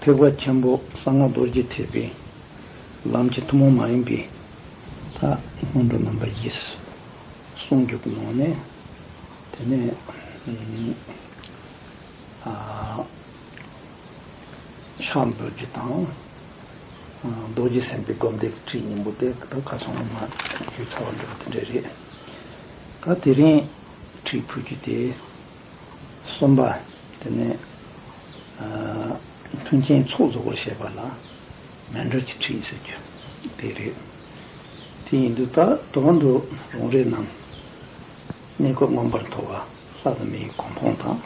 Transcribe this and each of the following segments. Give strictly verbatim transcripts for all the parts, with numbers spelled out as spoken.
ཐེག་པ་ཆེན་པོ་གསང་སྔགས་རྡོ་རྗེ་ཐེག་པའི་ལམ་གྱི་ཐུན་མོང་མ་ཡིན་པའི་ད་སྔོན་འགྲོ་རྣམ་པ་བཞི་གསུང་རྒྱུ་གི་ནང་ནས། དེ་ནས་ཨ་ཕྱག་འབུལ་རྒྱུ་དང་། རྡོ་རྗེ་སེམས་དཔའི་སྒོམ་བཟླས་ཀྱི་ཁྲིད་སྙིང་པོ་དེ་ད་ཁ་སང་མ་ཞུས་ཚར་བ་འདྲ་བོ་དེ་འདྲ་རེད། ད་དེ་རིང་ཁྲིད་ཕུལ་རྒྱུ་དེ། གསུམ་པ། དེ་ནས་ཨ་མཐུན་རྐྱེན་ཚོགས་རྫོགས་པར་བྱེད་པ་ལ་མཎྜལ་གྱི་ཁྲིད་ཟེར་རྒྱུ་དེ་རེད། དེ་ཡིན་དུས་ད་དོན་དུ་རང་རེ་རྣམས་གནས་སྐབས་མངོན་པར་མཐོ་བ་ལྷ་དང་མིའི་གོ་འཕང་དང་།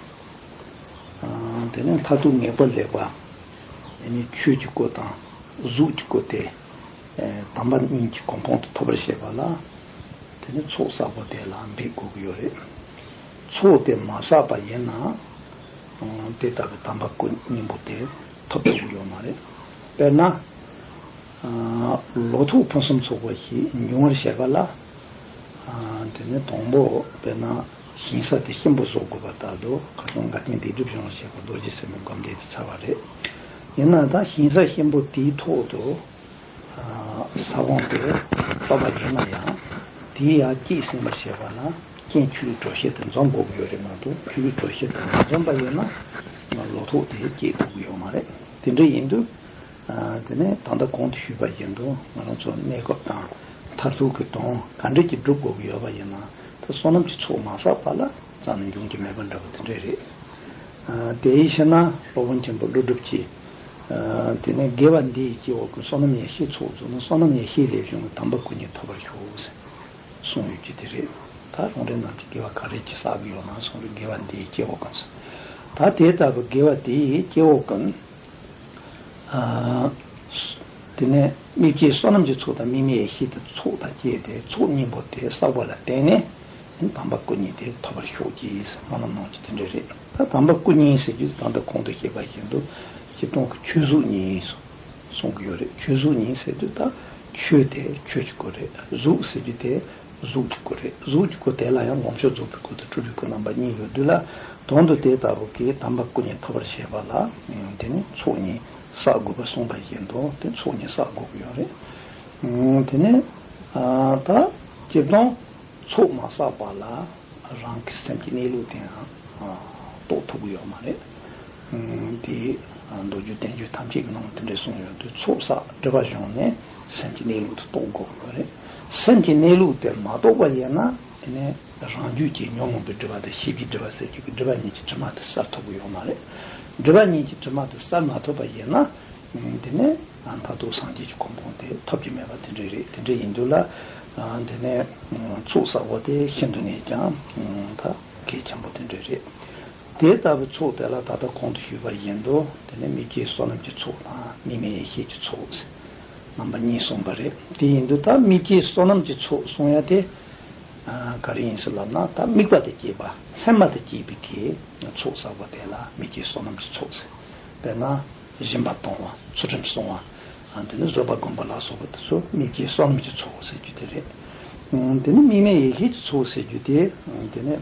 ཨ་དེ་ནས་མཐར་ཐུག་ངེས་པར་ལེགས་པ། དེ་ནས་ཆོས་ཀྱི་སྐུ་དང་གཟུགས་ཀྱི་སྐུ་དེ། ཨེ་དམ་པ་གཉིས་ཀྱི་གོ་འཕང་དུ་ཐོབ་པར་བྱེད་པ་ལ། དེ་ནི་ཚོགས་བསགས་པ་དེ་ལ་འབད་དགོས་ཀྱི་ཡོད་རེད། ཚོགས་དེ་མ་བསགས་པ་ཡིན་ན། ཨང་དེ་ལྟ་བུའི་དམ་པ་སྐུ་སྙིང་པོ་དེ་ཐོབ་ཐུབ་ཀྱི་ཡོད་མ་རེད། དཔེར་ན། ཨ་ལོ་ཐོག་ཕུན་སུམ་ཚོགས་པ་ཞིག་འབྱུང་བར་བྱེད་པ་ལ། ཨ་དེ་ནི་དང་པོ་དཔེར་ན་ཞིང་ས་དེ་གཤིན་པོ་བཟོ་དགོས་པ་ལྟར་དུ་ཁ་སང་འགལ་རྐྱེན་སྡིག་སྒྲིབ་སྦྱོང་བར་བྱེད་པ་རྡོ་རྗེ་སེམས་དཔའི་སྒོམ་བཟླས་དེ་ཚར་བ་རེད། ཡིན་ན་ད་ཞིང་ས་གཤིན་པོ་དེའི་ཐོག་ཏུ། ས་བོན་དེ་བཏབ་པ་ཡིན་ན་ཡང་། དེའི་ཡང་སྐྱེད་སྲིང་བར་བྱེད་པ་ལ་རྐྱེན་ཆོས་ཀྱི་གྲོགས་བྱེད་དུ་འཛོམས་དགོས་ཀྱི་ཡོད་རེད་མ་གཏོགས། ཆོས་ཀྱི་གྲོགས་བྱེད་དུ་མ་འཛོམས་པ་ཡིན་ན། ལོ་ཐོག་དེ་སྐྱེད་ཐུབ་ཀྱི་ཡོད་མ་རེད། དེ་འདྲ་ཡིན་དུས། དེ་ནས་ད་ལྟ་གོང་དུ་ཞུས་པ་བཞིན་དུ་ང་རང་ཚོ་གནས་སྐབས་དང་མཐར་ཐུག་གི་དོན་ག་འདྲ་ཅིག་སྒྲུབ་དགོས་ཀྱི་ཡོད་པ་ཡིན་ན། ད་བསོད་ནམས་ཀྱི་ཚོགས་མ་བསགས་པ་ལ་རྩ་ནས་འབྱུང་རྒྱུ་མེད་པ་འདྲ་བོ་དེ་འདྲ་རེད། ཨ་དེའི་ཕྱིར་ན་སློབ་དཔོན་ཆེན་པོ་ཀླུ་སྒྲུབ་ཀྱིས། ཨ་དེ་ནས་དགེ་བ་འདི་ཡིས་སྐྱེ་བོ་ཀུན། བསོད་ནམས་ཡེ་ཤེས་ཚོགས་རྫོགས་ན། བསོད་ནམས་ཡེ་ཤེས་ལས་བྱུང་བའི། དམ་པ་སྐུ་གཉིས་ཐོབ་པར་ཤོག་ཟེར་གསུངས་ཡོད་ཀྱི་དེ་རེད། ད་རང་རེ་རྣམས་ཀྱིས་དགེ་བ་ག་རེ་ཅིག་བསགས་ཀྱི་ཡོད་ན་སོང་རེད། དགེ་བ་འདི་ཡིས་སྐྱེ་བོ་ཀུན་ཟེར། ད་དེ་ལྟ་བུ་དགེ་བ་དེ་ཡིས་སྐྱེ་བོ་ཀུན། ཨ་དེ་ནས་མིག་བསྐྱེད་བསོད་ནམས་ཀྱི་ཚོགས་དང་དམིགས་མེད་ཡེ་ཤེས་དེ་ཚོགས་དང་བཅས་ཏེ་ཚོགས་གཉིས་པོ་དེ་བསགས་པ་ལ་བརྟེན་ནས་དམ་པ་སྐུ་གཉིས་དེ་ཐོབ་པར་ཤོག་ཅེས་སྨོན་ལམ་གནང་རྒྱུ་དེ་འདྲ་རེད། ད་དམ་པ་སྐུ་གཉིས་ཟེར་རྒྱུ་ད་ལྟ་གོང་དུ་བཤད་པ་བཞིན་དུ་སྤྱིར་བཏང་གི་ཆོས་གཟུགས་གཉིས་གསུངས་ཀྱི་ཡོད་རེད། ཆོས་གཟུགས་གཉིས་ཟེར་དུས་ད་ཆོས་དེ་ཆོས་ཀྱི་སྐུ་རེད། གཟུགས་ཟེར་རྒྱུ་དེ། གཟུགས་ཀྱི་སྐུ་རེད། གཟུགས་ཀྱི་སྐུ་དེ་ལ་ཡང་ལོངས་སྤྱོད་རྫོགས་པའི་སྐུ་དང་སྤྲུལ་པའི་སྐུ་རྣམ་པ་གཉིས་ཡོད་དུས་ལ། དོན་དུ་དེ་ལྟ་བུ་གི་དམ་པ་སྐུ་གཉིས་ཐོབ་པར་བྱེད་པ་ལ། དེ་ནི་ཚོགས་གཉིས་བསགས་དགོས་པ་གསུངས་པ་བཞིན་དུ་དེ་ཚོགས་གཉིས་བསགས་དགོས་ཀྱི་ཡོད་རེད། དེ་ནི་ད་སྤྱིར་བཏང་ཚོགས་མ་བསགས་པ་ལ་རང་གི་སེམས་ཀྱི་གནས་ལུགས་དེའང་རྟོགས་ཐུབ་ཀྱི་ཡོད་མ་རེད། དེ་མདོ་རྒྱུད་བསྟན་བཅོས་ཐམས་ཅད་ཀྱི་ནང་དེ་འདྲ་གསུངས་ཡོད་དུས། ཚོགས་བསགས་སྒྲིབ་པ་སྦྱངས་ནས་སེམས་ཀྱི་གནས་ལུགས་དེ་རྟོགས་དགོས་ཀྱི་ཡོད་རེད། སེམས་ཀྱི་གནས་ལུགས་དེ་མ་རྟོགས་པ་ཡིན་ན། དེ་ནས་རང་རྒྱུད་ཀྱི་ཉོན་མོངས་པའི་སྒྲིབ་པ་དང་ཤེས་བྱའི་སྒྲིབ་པ་ཟེར་རྒྱུ་གི་སྒྲིབ་པ་གཉིས་ཀྱི་དྲི་མ་དེ་བསལ་ཐུབ་ཀྱི་ཡོད་མ་རེད། སྒྲིབ་པ་གཉིས་ཀྱི་དྲི་མ་དེ་བསལ་མ་ཐུབ་པ་ཡིན་ན། དེ་ནས་མཐར་ཐུག་སངས་རྒྱས་ཀྱི་གོ་འཕང་དེ་ཐོབ་ཀྱི་མེད་པ་དེ་འདྲ་རེད། དེ་འདྲ་ཡིན་དུས་ལ། དེ་ནས་ཚོགས་བསགས་པ་དེ་ཤིན་ཏུ་ནས་ཀྱང་ད་གལ་ཆེན་པོ་དེ་འདྲ་རེད། དེ་ལྟ་བུའི་ཚོགས་དེ་ལ་ད་ལྟ་གོང་དུ་ཞུས་པ་བཞིན་དུ། དེ་ནས་མིག་བསྐྱེད་བསོད་ནམས་ཀྱི་ཚོགས་དང་དམིགས་མེད་ཡེ་ཤེས་ཀྱི་ཚོགས་རྣམ་པ་གཉིས་གསུངས་པ་རེད། དེ་ཡིན་དུས་ད་མིག་བསྐྱེད་བསོད་ནམས་ཀྱི་ཚོགས་གསུང་ཡ་དེ་ག་རེ་ཡིན་ཟེར་ལབ་ན། ད་དམིགས་པ་དང་བཅས་པ་མཚན་མ་དང་བཅས་པའི་གི་ཚོགས་བསགས་པ་དེ་ལ་མིག་བསྐྱེད་བསོད་ནམས་ཀྱི་ཚོགས་ཟེར། དཔེར་ན་སྦྱིན་པ་གཏོང་བ། ཚུལ་ཁྲིམས་སྲུང་བ། དེ་ནས་བཟོད་པ་སྒོམ་པ་ལ་སོགས་པ་དེ་ཚོ་མིག་བསྐྱེད་བསོད་ནམས་ཀྱི་ཚོགས་ཟེར་རྒྱུ་དེ་རེད། དེ་ནས་དམིགས་མེད་ཡེ་ཤེས་ཀྱི་ཚོགས་ཟེར་རྒྱུ་དེ། དེ་ནས་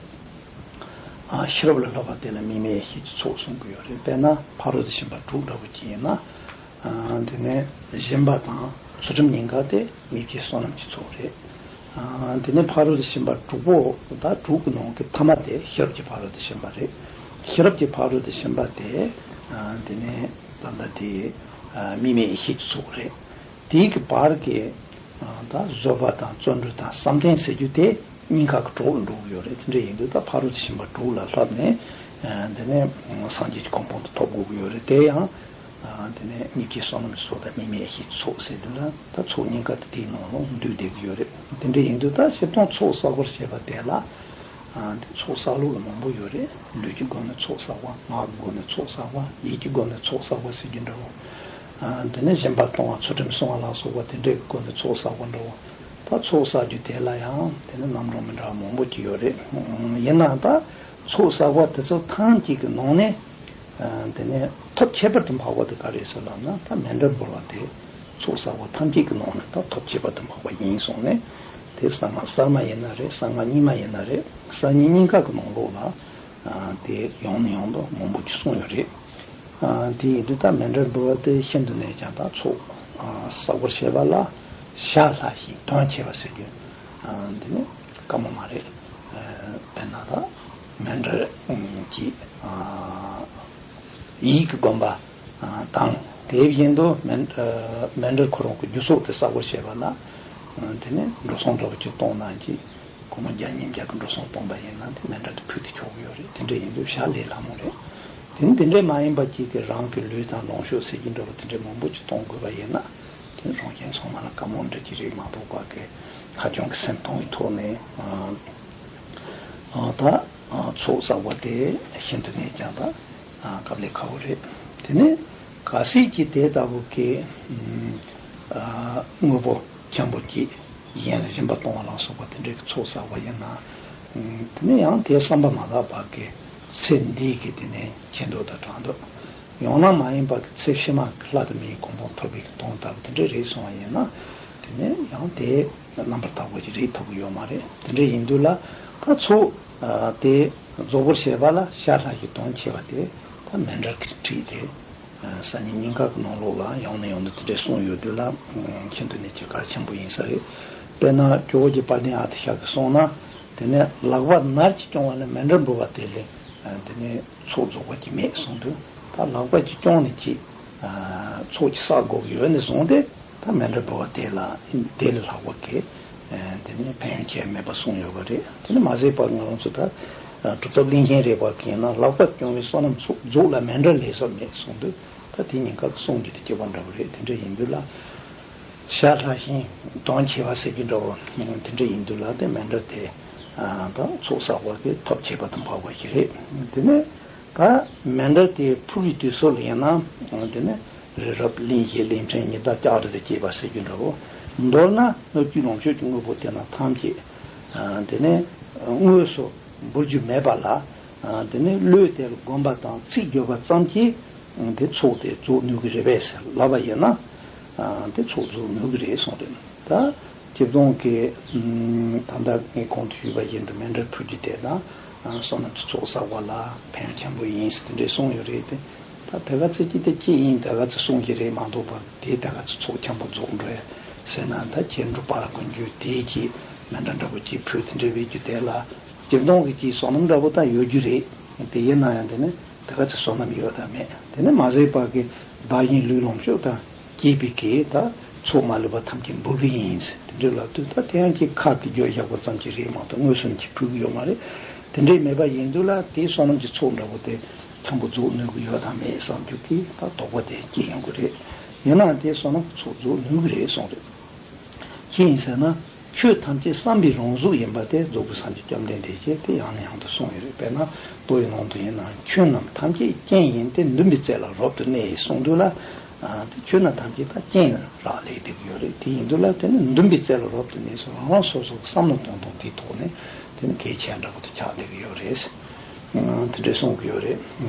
ཤེས་རབ་ལ་སློབ་པ་དེ་ལ་དམིགས་མེད་ཡེ་ཤེས་ཀྱི་ཚོགས་གསུང་གི་ཡོད་རེད། དཔེར་ན་ཕ་རོལ་ཏུ་ཕྱིན་པ་དྲུག་འདྲ་བོ་ཅིག་ཡིན་ན། དེ་ནས་སྦྱིན་པ་དང་ཚུལ་ཁྲིམས་གཉིས་ཀ་དེ་མིག་བསྐྱེད་བསོད་ནམས་ཀྱི་ཚོགས་རེད། དེ་ནས་ཕ་རོལ་ཏུ་ཕྱིན་པ་དྲུག་པོ། ད་དྲུག་གི་ནང་གི་ཐ་མ་དེ་ཤེས་རབ་ཀྱི་ཕ་རོལ་ཏུ་ཕྱིན་པ་རེད། ཤེས་རབ་ཀྱི་ཕ་རོལ་ཏུ་ཕྱིན་པ་དེ། དེ་ནས་ད་ལྟ་དེ་དམིགས་མེད་ཡེ་ཤེས་ཀྱི་ཚོགས་རེད། དེའི་གི་བར་གྱི་ད་བཟོད་པ་དང་བརྩོན་འགྲུས་དང་བསམ་གཏན་ཟེར་རྒྱུ་དེ་གཉིས་ཀ་གི་གྲོགས་ལ་འགྲོ་གི་ཡོད་རེད། དེ་འདྲ་ཡིན་དུས་ད་ཕ་རོལ་ཏུ་ཕྱིན་པ་དྲུག་ལ་བསླབས་ནས། དེ་ནས་སངས་རྒྱས་ཀྱི་གོ་འཕང་དེ་ཐོབ་དགོས་ཀྱི་ཡོད་རེད། དེ་ཡང་། དེ་ནས་མིག་བསྐྱེད་བསོད་ནམས་ཀྱི་ཚོགས་དང་དམིགས་མེད་ཡེ་ཤེས་ཀྱི་ཚོགས་ཟེར་དུས་ན། ད་ཚོགས་གཉིས་ཀ་དེ་དེའི་ནང་ལ་འདུས་བསྡད་ཀྱི་ཡོད་རེད། དེ་འདྲ་ཡིན་དུས་ད་སྤྱིར་བཏང་ཚོགས་བསགས་པར་བྱེད་པ་དེ་ལ། དེ་ཚོགས་བསགས་ལུགས་ལ་མང་པོ་ཡོད་རེད། ལུས་ཀྱི་སྒོ་ནས་ཚོགས་བསགས་པ། ངག་གི་སྒོ་ནས་ཚོགས་བསགས་པ། ཡིད་ཀྱི་སྒོ་ནས་ཚོགས་བསགས་པ་ཟེར་རྒྱུ་འདྲ་བོ། དེ་ནས་སྦྱིན་པ་གཏོང་བ། ཚུལ་ཁྲིམས་སྲུང་བ་ལ་སོགས་པ་དེ་འདྲའི་སྒོ་ནས་ཚོགས་བསགས་པ་འདྲ་བོ། ད་ཚོགས་བསགས་རྒྱུ་དེ་ལ་ཡང་དེ་ནི་རྣམ་གྲངས་མི་འདྲ་བ་མང་པོ་ཅིག་ཡོད་རེད། ཡིན་ནའང་ད་ཚོགས་བསགས་པ་དེ་ཚོ་ཐམས་ཅད་ཀྱི་ནང་ནས། དེ་ནས་ཐོབ་ཁྱད་པར་དུ་འཕགས་པ་དེ་ག་རེ་ཟེར་ལབ་ན། ད་མཎྜལ་འབུལ་བ་དེ་ཚོགས་བསགས་པ་ཐམས་ཅད་ཀྱི་ནང་ནས་ད་ཐོབ་ཁྱད་པར་དུ་འཕགས་པ་ཡིན་གསུངས་ནས། དེ་གསང་སྔགས་གསར་མ་ཡིན་ན་རེད། གསང་སྔགས་རྙིང་མ་ཡིན་ན་རེད། གསར་རྙིང་གཉིས་ཀ་གི་ནང་ལོགས་ལ། དེ་ཡང་ནས་ཡང་དུ་མང་པོ་ཅིག་གསུངས་ཡོད་རེད། དེ་ཡིན་དུས་ད་མཎྜལ་འབུལ་བ་དེ་ཤིན་ཏུ་ནས་ཀྱང་ད་ཚོགས་བསགས་པར་བྱེད་པ་ལ་ཤ་ལྷག་ཞིང་དོན་ཆེ་བ་ཟེར་རྒྱུ་འདི་ནི་དཀའ་མོ་མ་རེད། དཔེར་ན་ད་མཎྜལ་གྱི་ཡིད་ཀྱི་སྒོམ་པ་དང་། དེ་བཞིན་དུ་མཎྜལ་ཁོ་རང་གི་རྒྱུ་ཚོགས་དེ་བསགས་པར་བྱེད་པ་ལ་དེ་ནི་འགྲོ་སོང་འདྲ་བོ་ཅིག་གཏོང་ན་གྱི། སྒོར་མོ་བརྒྱ་ཉིས་བརྒྱ་གི་འགྲོ་སོང་གཏོང་པ་ཡིན་ན་དེ་མཎྜལ་དེ་ཕུལ་དུ་ཆོག་གི་ཡོད་རེད། དེ་འདྲ་ཡིན་དུས་ཤ་ལས་སླ་མོ་རེད། དེ་ནི་དེ་འདྲ་མ་ཡིན་པ་གཅིག་གི་རང་གི་ལུས་དང་ལོངས་སྤྱོད་ཟེར་གྱི་འདྲ་བོ་དེ་འདྲ་མང་པོ་ཅིག་གཏོང་དགོས་པ་ཡིན་ན་དེ་ནི་རང་གཞན་ཚང་མ་ལ་དཀའ་མོ་འདྲ་ཅིག་རེད་མ་གཏོགས་པ་གི་ཧ་ཅང་གི་སེམས་གཏོང་གི་ཐོག་ནས་ད་ཚོགས་བསགས་པ་དེ་ཤིན་ཏུ་ནས་ཀྱང་ད་དཀའ་ལས་ཁག་པོ་རེད། དེ་ནི་གལ་སྲིད་ཀྱི་དེ་ལྟ་བུ་གི་དངོས་པོ་ཆེན་པོ་གཅིག་གཞན་ལ་སྦྱིན་པ་གཏོང་བ་ལ་སོགས་པ་དེ་འདྲའི་ཚོགས་བསགས་པ་ཡིན་ན། དེ་ནས་ཡང་དེའི་བསམ་པ་མ་དག་པ་གི་ཚེ་འདིའི་གི་དེ་ནས་ཆེ་མདོག་དང་དྲག་མདོག་ཡང་ན་མ་ཡིན་པ་གི་ཚེ་ཕྱི་མ་གི་ལྷ་དང་མིའི་གོ་འཕང་ཐོབ་པའི་གི་དོན་ལྟ་བུ་དེ་འདྲ་རེད་སོང་བ་ཡིན་ན། དེ་ནས་ཡང་དེའི་རྣམ་པར་དག་པ་ཅིག་རེད་ཐུབ་ཀྱི་ཡོད་མ་རེད། དེ་འདྲ་ཡིན་དུས་ལ་ད་ཚོགས་དེ་རྫོགས་པར་བྱེད་པ་ལ་ཤ་ལྷག་གི་དོན་ཆེ་བ་དེ་ད་མཎྜལ་གྱི་ཁྲིད་དེ། སང་ཉིན་ཉིན་གང་གི་ནང་ལོགས་ལ་ཡང་ནས་ཡང་དུ་དེ་འདྲའི་གསུངས་ཡོད་དུས་ལ་ཤིན་ཏུ་ནས་ཀྱི་གལ་ཆེན་པོ་ཡིན་ས་རེད། དཔེར་ན་ཇོ་བོ་རྗེ་དཔལ་ལྡན་ཨ་ཏི་ཤ་གིས་གསུངས་ན། དེ་ནས་ལག་པ་ནར་གྱིས་སྐྱོང་བ་ལས་མཎྜལ་འབུལ་བ་དེ་ལས་དེ་ནས་ཚོགས་རྫོགས་པ་ཅིག་མེད་གསུངས་དུས། ད་ལག་པ་གྱིས་སྐྱོང་ནས་ཀྱི་ཚོགས་ཀྱི་བསགས་དགོས་ཀྱི་ཡོད་ནས་བཟུང་སྟེ། ད་མཎྜལ་འབུལ་བ་དེ་ལ་དེ་ལས་ལྷག་པ་གི་དེ་ནི་ཕན་ཡོན་ཅི་ཡང་མེད་པ་གསུངས་ཡོད་པ་རེད། དེ་ནི་མ་ཟད་པར་ང་རང་ཚོ་ད་གྲུབ་ཐོབ་གླིང་ཆེན་རེད་པ་གི་ཡིན་ན་ལག་པ་སྐྱོང་བའི་བསོད་ནམས་ཚོགས་རྫོགས་ལ་མཎྜལ་ལས་སོགས་མེད་གསུངས་དུས། ད་དེ་ཉིན་ག་གསུང་རྒྱུ་དེ་སྐྱེ་བ་འདྲ་བོ་རེད། དེ་འདྲ་ཡིན་དུས་ལ་ཤ་ལྷག་ཞིང་དོན་ཆེ་བ་ཟེར་རྒྱུ་འདྲ་བོ་དེ་འདྲ་ཡིན་དུས་ལ་དེ་མཎྜལ་དེ་ད་ཚོགས་བསགས་པ་གི་ཐོབ་ཆེ་བ་དང་འཕགས་པ་ཞིག་རེད། དེ་ནི། ད་མཎྜལ་དེ་ཕུལ་བའི་དུས་སུ་ལ་ཡིན་ན། དེ་ནི་རི་རབ་གླིང་བཞི་གླིང་ཕྲན་ཉི་ཟླ་ལྕགས་རི་དང་བཅས་པ་ཟེར་རྒྱུ་འདྲ་བོ། མདོར་ན་སྣོད་བཅུད་ལོངས་སྤྱོད་ཀྱི་དངོས་པོ་དེ་རྣམས་ཐམས་ཅད་དེ་ནི་དངོས་སུ་འབུལ་རྒྱུ་མེད་པ་ལ། དེ་ནི་བློས་དེར་བསྒོམ་པ་དང་ཚིག་བརྗོད་པ་ཙམ་གྱིས་དེ་ཚོགས་དེ་རྫོགས་ནུས་ཀྱི་རེད་པས་ཟེར་ལབ་པ་ཡིན་ན། དེ་ཚོགས་རྫོགས་ནུས་ཀྱི་རེད་གསུངས་རེད། ད། སྤྱིར་བཏང་གི་ད་ལྟ་ངས་གོང་དུ་ཞུས་པ་བཞིན་དུ་མཎྜལ་ཕུལ་རྒྱུ་དེ་དང་བསོད་ནམས་ཀྱི་ཚོགས་བསགས་པ་ལ་ཕན་ཆེན་པོ་ཡིན་ཟེར་དེ་འདྲའི་གསུངས་ཡོད་རེད་དེ། ད་དེ་ག་ཚོད་ཅིག་དེ་ཅི་ཡིན་དེ་ག་ཚོད་གསུང་གི་རེད་མ་གཏོགས་པ་དེ་དེ་ག་ཚོད་ཚོགས་ཆེན་པོ་རྫོགས་འགྲོ་ཡ་ཟེར་ན། ད་ཁྱེད་འགྲུབ་པ་ལ་ཀུན་འགྱུར་དེའི་ཀྱི་མཎྜལ་འདྲ་པོ་ཅིག་ཕུལ་དེ་འདྲའི་བའི་རྒྱུ་དེ་ལ། སྤྱིར་བཏང་གི་ཅིག་བསོད་ནམས་འདྲ་པོ་ད་ཡོད་རྒྱུ་རེད། དེ་ཡིན་ན་ཡང་དེ་ནི་དེ་ག་ཚོད་བསོད་ནམས་ཡོད་དམ་མེད། དེ་ནི་མ་ཟད་པ་གི་བདག་གཞན་ལུས་ལོངས་སྤྱོད་དང་བཅས་པའི་གི་ད་ཚོགས་མ་ལུས་པ་ཐམས་ཅད་འབུལ་གི་ཡིན་ཟེར་དེ་འདྲ་ལབ་དུས། ད་དེ་ཡང་ཅིག་ཁ་གི་བརྗོད་བཞག་པ་ཙམ་གྱིས་རེད་མ་གཏོགས་དངོས་སུ་ཅིག་ཕུལ་གི་ཡོད་མ་རེད། དེ་འདྲའི་མེད་པ་ཡིན་དུས་ལ་དེའི་བསོད་ནམས་ཀྱི་ཚོགས་འདྲ་པོ་དེ་ཆེན་པོ་རྫོགས་ནུས་ཀྱི་ཡོད་དམ་མེད་བསམ་རྒྱུ་གི་ད་དོགས་པ་དེ་སྐྱེ་ཡོང་གི་རེད། ཡིན་ནའང་དེའི་བསོད་ནམས་ཀྱི་ཚོགས་རྫོགས་ནུས་ཀྱི་རེད་གསུངས་རེད། ཅི་ཡིན་ཟེར་ན། ཆོས་ཐམས་ཅད་བསམ་པའི་རང་གཟུགས་ཡིན་པ་དེ་རྫོགས་པའི་སངས་རྒྱས་བཅོམ་ལྡན་འདས་ཀྱིས་དེ་ཡང་ནས་ཡང་དུ་གསུངས་ཡོད་རེད། དཔེར་ན་མདོ་ཡི་ནང་དུ་ཡིན་ན་ཆོས་རྣམས་ཐམས་ཅད་རྐྱེན་ཡིན་ཏེ། འདུན་པའི་རྩེ་ལ་རབ་ཏུ་གནས་གསུངས་དུས་ལ། དེ་ཆོས་རྣམས་ཐམས་ཅད་ད་རྐྱེན་ལ་རག་ལས་བསྡད་ཀྱི་ཡོད་རེད། དེ་ཡིན་དུས་ལ་དེ་ནི་འདུན་པའི་རྩེ་ལ་རབ་ཏུ་གནས་སོ། རང་རང་སོ་སོ་གི་བསམ་བློ་གཏོང་སྟངས་དེའི་ཐོག་ནས་དེ་ནི་གལ་ཆེན་འདྲ་པོ་དེ་ཆགས་བསྡད་ཀྱི་ཡོད་རེད། དེ་འདྲས་གསུང་གི་ཡོད་རེད།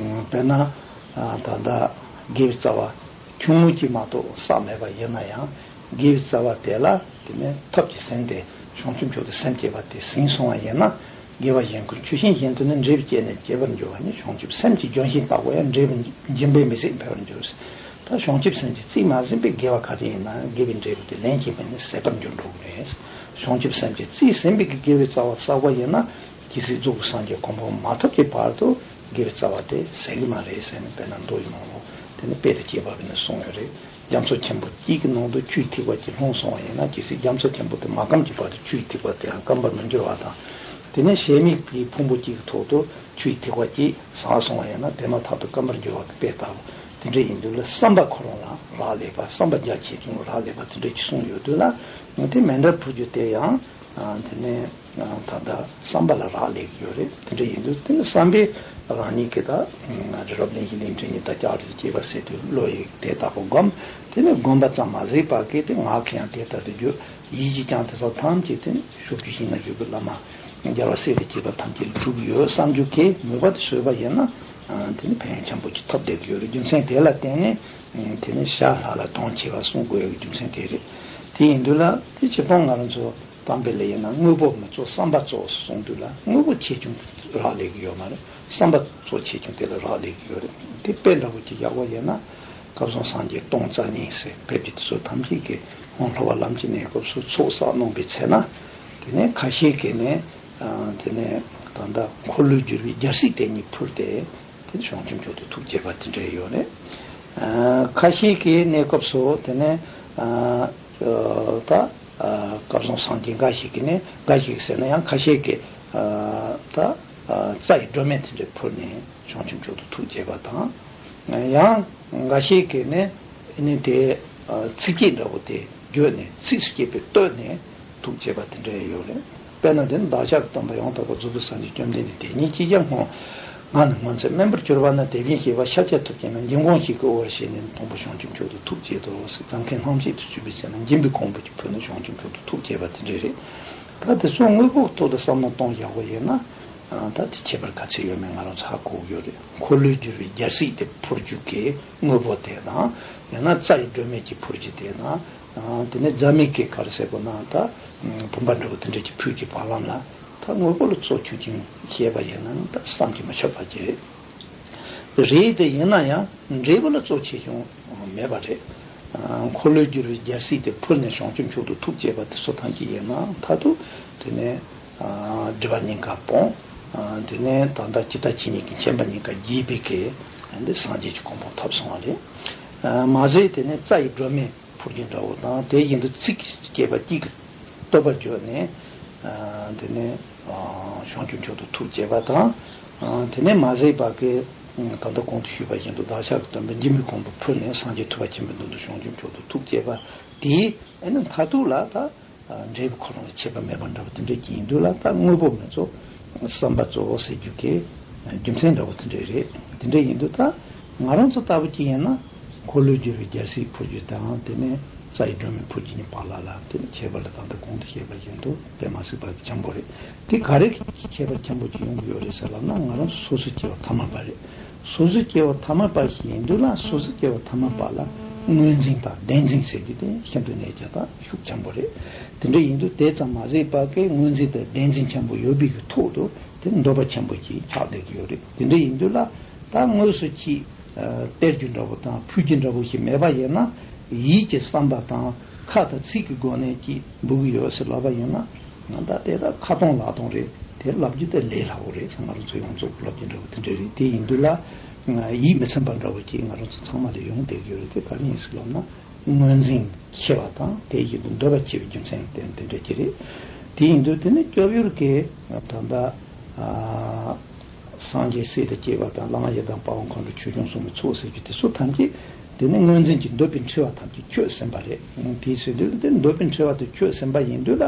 དཔེར་ན་ད་ལྟ་དགེ་བའི་རྩ་བ་ཆུང་ངུ་གཅིག་མ་གཏོགས་བསགས་མེད་པ་ཡིན་ན་ཡང་། དགེ་བའི་རྩ་བ་དེ་ལ་དེ་ནས་ཐབས་ཀྱིས་ཟིན་ཏེ་བྱང་ཆུབ་མཆོག་ཏུ་སེམས་བསྐྱེད་པ་དེ་ཟིན་སོང་བ་ཡིན་ན། དགེ་བ་གཞན་ཀུན་ཆུ་ཤིང་བཞིན་དུ་ནི། འབྲས་བུ་བསྐྱེད་ནས་སྐྱེ་བར་འགྱུར་བ་ཉིད། བྱང་ཆུབ་སེམས་ཀྱི་ལྗོན་ཤིང་ལྟ་བུ་ཡང་། འབྲས་བུ་འབྱིན་པས་མི་ཟད་འཕེལ་བར་འགྱུར། ད་བྱང་ཆུབ་སེམས་ཀྱི་རྩིས་མ་ཟིན་པའི་དགེ་བ་ག་རེ་ཡིན་ན་དགེ་བའི་འབྲས་བུ་དེ་ལན་གཅིག་མིན་ནས་ཟད་པར་འགྱུར་འགྲོ་གི་རེད། བྱང་ཆུབ་སེམས་ཀྱི་རྩིས་ཟིན་པའི་དགེ་བའི་རྩ་བ་བསགས་པ་ཡིན་ན། ཇི་སྲིད་རྫོགས་པའི་སངས་རྒྱས་གོ་འཕང་མ་ཐོབ་ཀྱི་བར་དུ་དགེ་བའི་རྩ་བ་དེ་ཟད་ཀྱི་མ་རེད་ཟེར་ནས། དཔེར་ན་མདོ་ཡི་ནང་ལོགས་དེ་ནི་དཔེ་དང་བཅས་པ་བྱས་ནས་གསུངས་ཡོད་རེད། རྒྱ་མཚོ་ཆེན་པོ་གཅིག་གི་ནང་དུ་ཆུའི་ཐིགས་པ་གཅིག་ལྷུང་སོང་བ་ཡིན་ན། ཇི་སྲིད་རྒྱ་མཚོ་ཆེན་པོ་དེ་མ་སྐམ་གྱི་བར་དུ་ཆུའི་ཐིགས་པ་དེ་ཡང་སྐམ་པར་མི་འགྱུར་བ་དང་། དེ་ནས་གཞལ་མེད་ཀྱི་ཕུང་པོ་གཅིག་གི་ཐོག་ཏུ་ཆུའི་ཐིགས་པ་གཅིག་ཟགས་སོང་བ་ཡིན་ན། དེ་མ་ཐག་ཏུ་སྐམ་པར་འགྱུར་བ་གི་དཔེ་ལྟ་བུ། དེ་འདྲ་ཡིན་དུས་ལ་བསམ་པ་ཁོ་རང་ལ་རག་ལས་པ། བསམ་པ་རྒྱ་ཆེ་ཆུང་ལ་རག་ལས་པ་དེ་འདྲ་ཅིག་གསུངས་ཡོད་དུས་ལ། དེ་མཎྜལ་ཕུལ་རྒྱུ་དེ་ཡང་དེ་ནས། ད་ལྟ་བསམ་པ་ལ་རག་ལས་ཀྱི་ཡོད་རེད། དེ་འདྲ་ཡིན་དུས་དེ་ནི་བསམ་པས་རང་ཉིད་ཀྱིས་ད་རི་རབ་གླིང་བཞི་གླིང་ཕྲན་ཉི་ཟླ་ལྕགས་རི་དང་བཅས་པ་ཟེར་དུས་བློ་ཡིས་དེ་ལྟ་བུ་བསྒོམ། དེ་ནི་བསྒོམ་པ་ཙམ་མ་ཟད་པ་གིས་དེ་ངག་གིས་ཡང་དེ་ལྟར་དུ་བརྗོད། ཡིད་ཀྱིས་ཀྱང་དེ་ཚོ་ཐམས་ཅད་དེ་ནི་ཕྱོགས་བཅུའི་ཞིང་ན་བཞུགས་པའི་བླ་མ་རྒྱལ་བ་སྲས་དང་བཅས་པ་ཐམས་ཅད་ལ་ཕུལ་གྱི་ཡོད་བསམ་རྒྱུ་གི་མོས་པ་དེ་བཟོས་པ་ཡིན་ན། དེ་ནི་ཕན་ཡོན་ཆེན་པོ་ཅིག་ཐོབ་བསྡད་ཀྱི་ཡོད་རེད། རྒྱུ་མཚན་དེ་ལ་བརྟེན་ནས་དེ་ནི་ཤ་ལྷག་ལ་དོན་ཆེ་བ་གསུང་དགོས་ཡག་གི་རྒྱུ་མཚན་དེ་རེད། དེ་ཡིན་དུས་ལ་དེ་སྤྱིར་བཏང་ང་རང་ཚོ་དམ་པའི་ལས་ཡིན་ན་དངོས་པོ་མི་གཙོ་བསམ་པ་གཙོ་གསུངས་དུས་ལ། དངོས་པོ་ཆེ་ཆུང་ རག་ལས་ཀྱི་ཡོད་མ་རེད། བསམ་པ་གཙོ་ཆེ་ཆུང་དེ་ལ་རག་ལས་ཀྱི་ཡོད་རེད། དེ་དཔེ་འདྲ་བོ་ཅིག་བཞག་པ་ཡིན་ན། སྐལ་བཟང་སངས་རྒྱས་སྟོང་རྩ་གཉིས་ཟེར་ཕེབས་ཀྱི་དེ་ཚོ་ཐམས་ཅད་ཀྱིས་ཁོང་སློབ་པ་ལམ་གྱི་གནས་སྐབས་སུ་ཚོགས་བསགས་གནང་པའི་ཚེ་ན། དེ་ནས་ཁ་ཤས་ཀྱིས་ནི། ཨ། དེ་ནས་ད་ལྟ་འཁོར་ལོས་སྒྱུར་བའི་རྒྱལ་སྲིད་དེ་ཉིད་ཕུལ་ཏེ། དེ་བྱང་ཆུབ་མཆོག་ཏུ་ཐུགས་བསྐྱེད་པ་དེ་འདྲ་ཡོད་རེད། ཨ། ཁ་ཤས་ཀྱིས་གནས་སྐབས་སུ་དེ་ནས། ཨ། ད། ཨ། སྐལ་བཟང་སངས་རྒྱས་འགའ་ཞིག་གིས་ནི། འགའ་ཞིག་ཟེར་ན་ཡང་ཁ་ཤས་ཀྱིས། ཨ། ད། ཨ། རྩ་ཡི་སྒྲོན་མེ་དེ་འདྲ་ཕུལ་ནས་བྱང་ཆུབ་མཆོག་ཏུ་ཐུགས་བསྐྱེད་པ་དང་། ཡང་འགའ་ཤས་ཀྱིས་ནི། ནི་དེ། ཨ། ཚིགས་བཅད་འདྲ་བོ་དེ་བརྗོད་ནས་ཚིགས་སུ་བཅད་པའི་བསྟོད་ནས་ཐུགས་བསྐྱེད་པ་དེ་འདྲ་ཡོད་རེད། དཔེར་ན་དེ་ནི་བདག་ཅག་གི་སྟོན་པ་ཡང་དག་པར་རྫོགས་པའི་སངས་རྒྱས་བཅོམ་ལྡན་འདས་དེ་ཉིད་ཀྱིས་ཀྱང་སྔོན། ང་ནི་སྔོན་ཚེ་དམན་པར་གྱུར་པ་ན། དེ་བཞིན་གཤེགས་པ་ཤཱཀྱ་ཐུབ་ཀྱིས་ནི། འཇིགས་འོང་ཞིག་གི་དབུལ་བ་བཞེས་ནས། མཐོན་པོ་བྱང་ཆུབ་མཆོག་ཏུ་ཐུགས་བསྐྱེད་དོ་ཟེར། རྫ་མཁན་ལྷ་མཆེད་དུ་གྱུར་པའི་ཚེ་ན། སྦྱིན་པའི་གོང་བུ་གཅིག་ཕུལ་ནས་བྱང་ཆུབ་མཆོག་ཏུ་ཐུགས་བསྐྱེད་པ་དེ་འདྲ་རེད། ད་དེ་ཚོ་དངོས་པོའི་ཐོག་ཏུ་བསམ་བློ་གཏོང་བཞག་པ་ཡིན་ན། ད་དེ་ཁྱད་པར་ག་ཚོད་ཡོད་མེད་ང་རང་ཚོ་ཧ་གོ་གི་ཡོད་རེད། འཁོར་ལོས་སྒྱུར་བའི་རྒྱལ་སྲིད་དེ་ཕུལ་རྒྱུ་གི་དངོས་པོ་དེ་དང་། ཡང་ན་རྩ་ཡི་སྒྲོན་མེ་གཅིག་ཕུལ་རྒྱུ་དེ་དང་། དེ་ནས་རྫ་མའི་གི་ག་རེ་ཟེར་དགོས་ན། ད་བུམ་པ་འདྲ་བོ་དེ་འདྲ་གཅིག་ཕུལ་གྱི་བར་ལམ་ལ། ད་དངོས་པོ་ལ་གཙོ་ཆུང་ཆུང་བཤད་པ་ཡིན་ན་ད་བསམ་གྱིས་མི་ཁྱབ་པ་ཅིག་རེད། རེད་དེ་ཡིན་ན་ཡང་འབྲས་བུ་ལ་གཙོ་ཆེ་ཆུང་མེད་པ་རེད། འཁོར་ལོས་སྒྱུར་བའི་རྒྱལ་སྲིད་དེ་ཕུལ་ནས་བྱང་ཆུབ་མཆོག་ཏུ་ཐུགས་བསྐྱེད་པ་དེ་ཚོ་ཐམས་ཅད་ཡིན་ན་མཐར་ཐུག་དེ་ནས་སྒྲིབ་པ་སྙིང་ག་སྤོང་། དེ་ནས་ད་ལྟ་ཇི་ལྟ་ཇི་སྙེད་ཀྱི་མཁྱེན་པ་སྙིང་ག་རྒྱས་པའི་གི་འདི་སངས་རྒྱས་ཀྱི་གོ་འཕང་ཐོབ་སོང་བ་རེད། མ་ཟད་དེ་ནས་རྩ་ཡི་སྒྲོན་མེ་ཕུལ་རྒྱུ་འདྲ་བོ་དང་། དེ་བཞིན་དུ་ཚིགས་བཅད་པ་གཅིག་གིས་བསྟོད་པ་བརྗོད་ནས། ཨ། དེ་ནས། ཨ། བྱང་ཆུབ་མཆོག་ཏུ་ཐུགས་བསྐྱེད་པ་དང་། ཨ། དེ་ནས་མ་ཟད་པ་གི། ད་ལྟ་གོང་དུ་ཞུས་པ་བཞིན་དུ་བདག་ཅག་གི་སྟོན་པའི་སྦྱིན་པའི་གོང་བུ་ཕུལ་ནས་སངས་རྒྱས་ཐུབ་པ་ཆེན་པོའི་མདུན་དུ་བྱང་ཆུབ་མཆོག་ཏུ་ཐུགས་བསྐྱེད་པ་དེས། ཨ་ནི་མཐར་ཐུག་ལ་ད། ཨ། འབྲས་བུ་ཁོ་རང་ལ་ཁྱད་པར་མེད་པ་འདྲ་བོ་དེ་འདྲ་ཅིག་ཡིན་དུས་ལ། ད་དངོས་པོ་མི་གཙོ། བསམ་པ་གཙོ་བོ་ཟེར་རྒྱུ་གི་རྒྱུ་མཚན་འདྲ་བོ་དེ་འདྲ་རེད། དེ་འདྲ་ཡིན་དུས་ད་ང་རང་ཚོ་ལྟ་བུ་ཅིག་ཡིན་ན། འཁོར་ལོས་སྒྱུར་བའི་རྒྱལ་སྲིད་ཕུལ་རྒྱུ་དང་། དེ་ནས་རྩ་ཡི་སྒྲོན་མེ་ཕུལ་རྒྱུ་གཉིས་བར་ལ་ལ་དེ་ནས་ཁྱད་པར་ལ་ད་ལྟ་གོང་དུ་བཤད་པ་བཞིན་དུ་དཔེ་མ་སྲིད་པ་ཆེན་པོ་རེད། དེ་ག་རེ་ཁྱད་པར་ཆེན་པོ་ཅིག་ཡོང་གི་ཡོད་རེད་ཟེར་ལབ་ན། ང་རང་ཚོ་སོ་སོའི་སྐྱེ་བ་ཐ་མལ་པ་རེད། སོ་སོའི་སྐྱེ་བ་ཐ་མལ་པ་ཞིག་ཡིན་དུས་ལ། སོ་སོའི་སྐྱེ་བ་ཐ་མལ་པ་ལ་དངོས་འཛིན་དང་བདེན་འཛིན་ཟེར་རྒྱུ་དེ་ཤིན་ཏུ་ནས་ཀྱང་ད་ཤུགས་ཆེན་པོ་རེད། དེ་འདྲ་ཡིན་དུས་དེ་ཙམ་མ་ཟད་པ་གི་དངོས་འཛིན་དང་བདེན་འཛིན་ཆེན་པོ་ཡོད་པའི་གི་ཐོག་ཏུ་དེ་འདོད་པ་ཆེན་པོ་ཅིག་ཆགས་བསྡད་ཀྱི་ཡོད་རེད། དེ་འདྲ་ཡིན་དུས་ལ་ད་དངོས་སུ་ཅིག་ཨ། སྟེར་རྒྱུ་འདྲ་བོ་དང་ཕུལ་རྒྱུ་འདྲ་བོ་ཞིག་མེད་པ་ཡིན་ན། ཡིད་ཀྱི་བསམ་པ་དང་ཁ་དང་ཚིག་གི་སྒོ་ནས་ཅིག་འབུལ་གྱི་ཡོད་ཟེར་ལབ་པ་ཡིན་ན། ང་ད་དེ་ད་ཁ་སྟོང་ལག་སྟོང་རེད། དེ་ལབ་རྒྱུ་དེ་ལས་སླ་བོ་རེད་ཟེར། ང་རང་ཚོ་ཡོངས་རྫོགས་ལབ་རྒྱུ་འདྲ་བོ་དེ་འདྲ་རེད། དེ་ཡིན་དུས་ལ་ཡིད་མི་ཚིམ་པ་འདྲ་བོ་ཅིག་ང་རང་ཚོ་ཚང་མ་ལ་ཡོང་བསྡད་ཀྱི་ཡོད་རེད། དེ་ག་རེ་ཡིན་ཟེར་ལབ་ན། དངོས་འཛིན་ཆེ་བ་དང་། དེ་བཞིན་དུ་འདོད་པ་ཆེ་བའི་རྒྱུ་མཚན་དེ་དེ་འདྲ་ཅིག་རེད། དེ་ཡིན་དུས་དེ་ནི་སྐྱོབ་ཡུལ་གྱི་ད་ལྟ། ཨ། སངས་རྒྱས་སྲས་དང་བཅས་པ་དང་། ལམ་ཡི་དམ་དཔའ་བོ་མཁའ་འགྲོ་ཆོས་སྐྱོང་སྲུང་མའི་ཚོགས་ཟེར་རྒྱུ་དེ་ཚོ་ཐམས་ཅད་དེ་ནི་དངོས་འཛིན་གྱི་འདོད་པའི་འཁྲི་བ་ཐམས་ཅད་ཆོད་ཟིན་པ་རེད། དེའི་ཚེ་འདིར་དེ་འདོད་པའི་འཁྲི་བ་དེ་ཆོད་ཟིན་པ་ཡིན་དུས་ལ།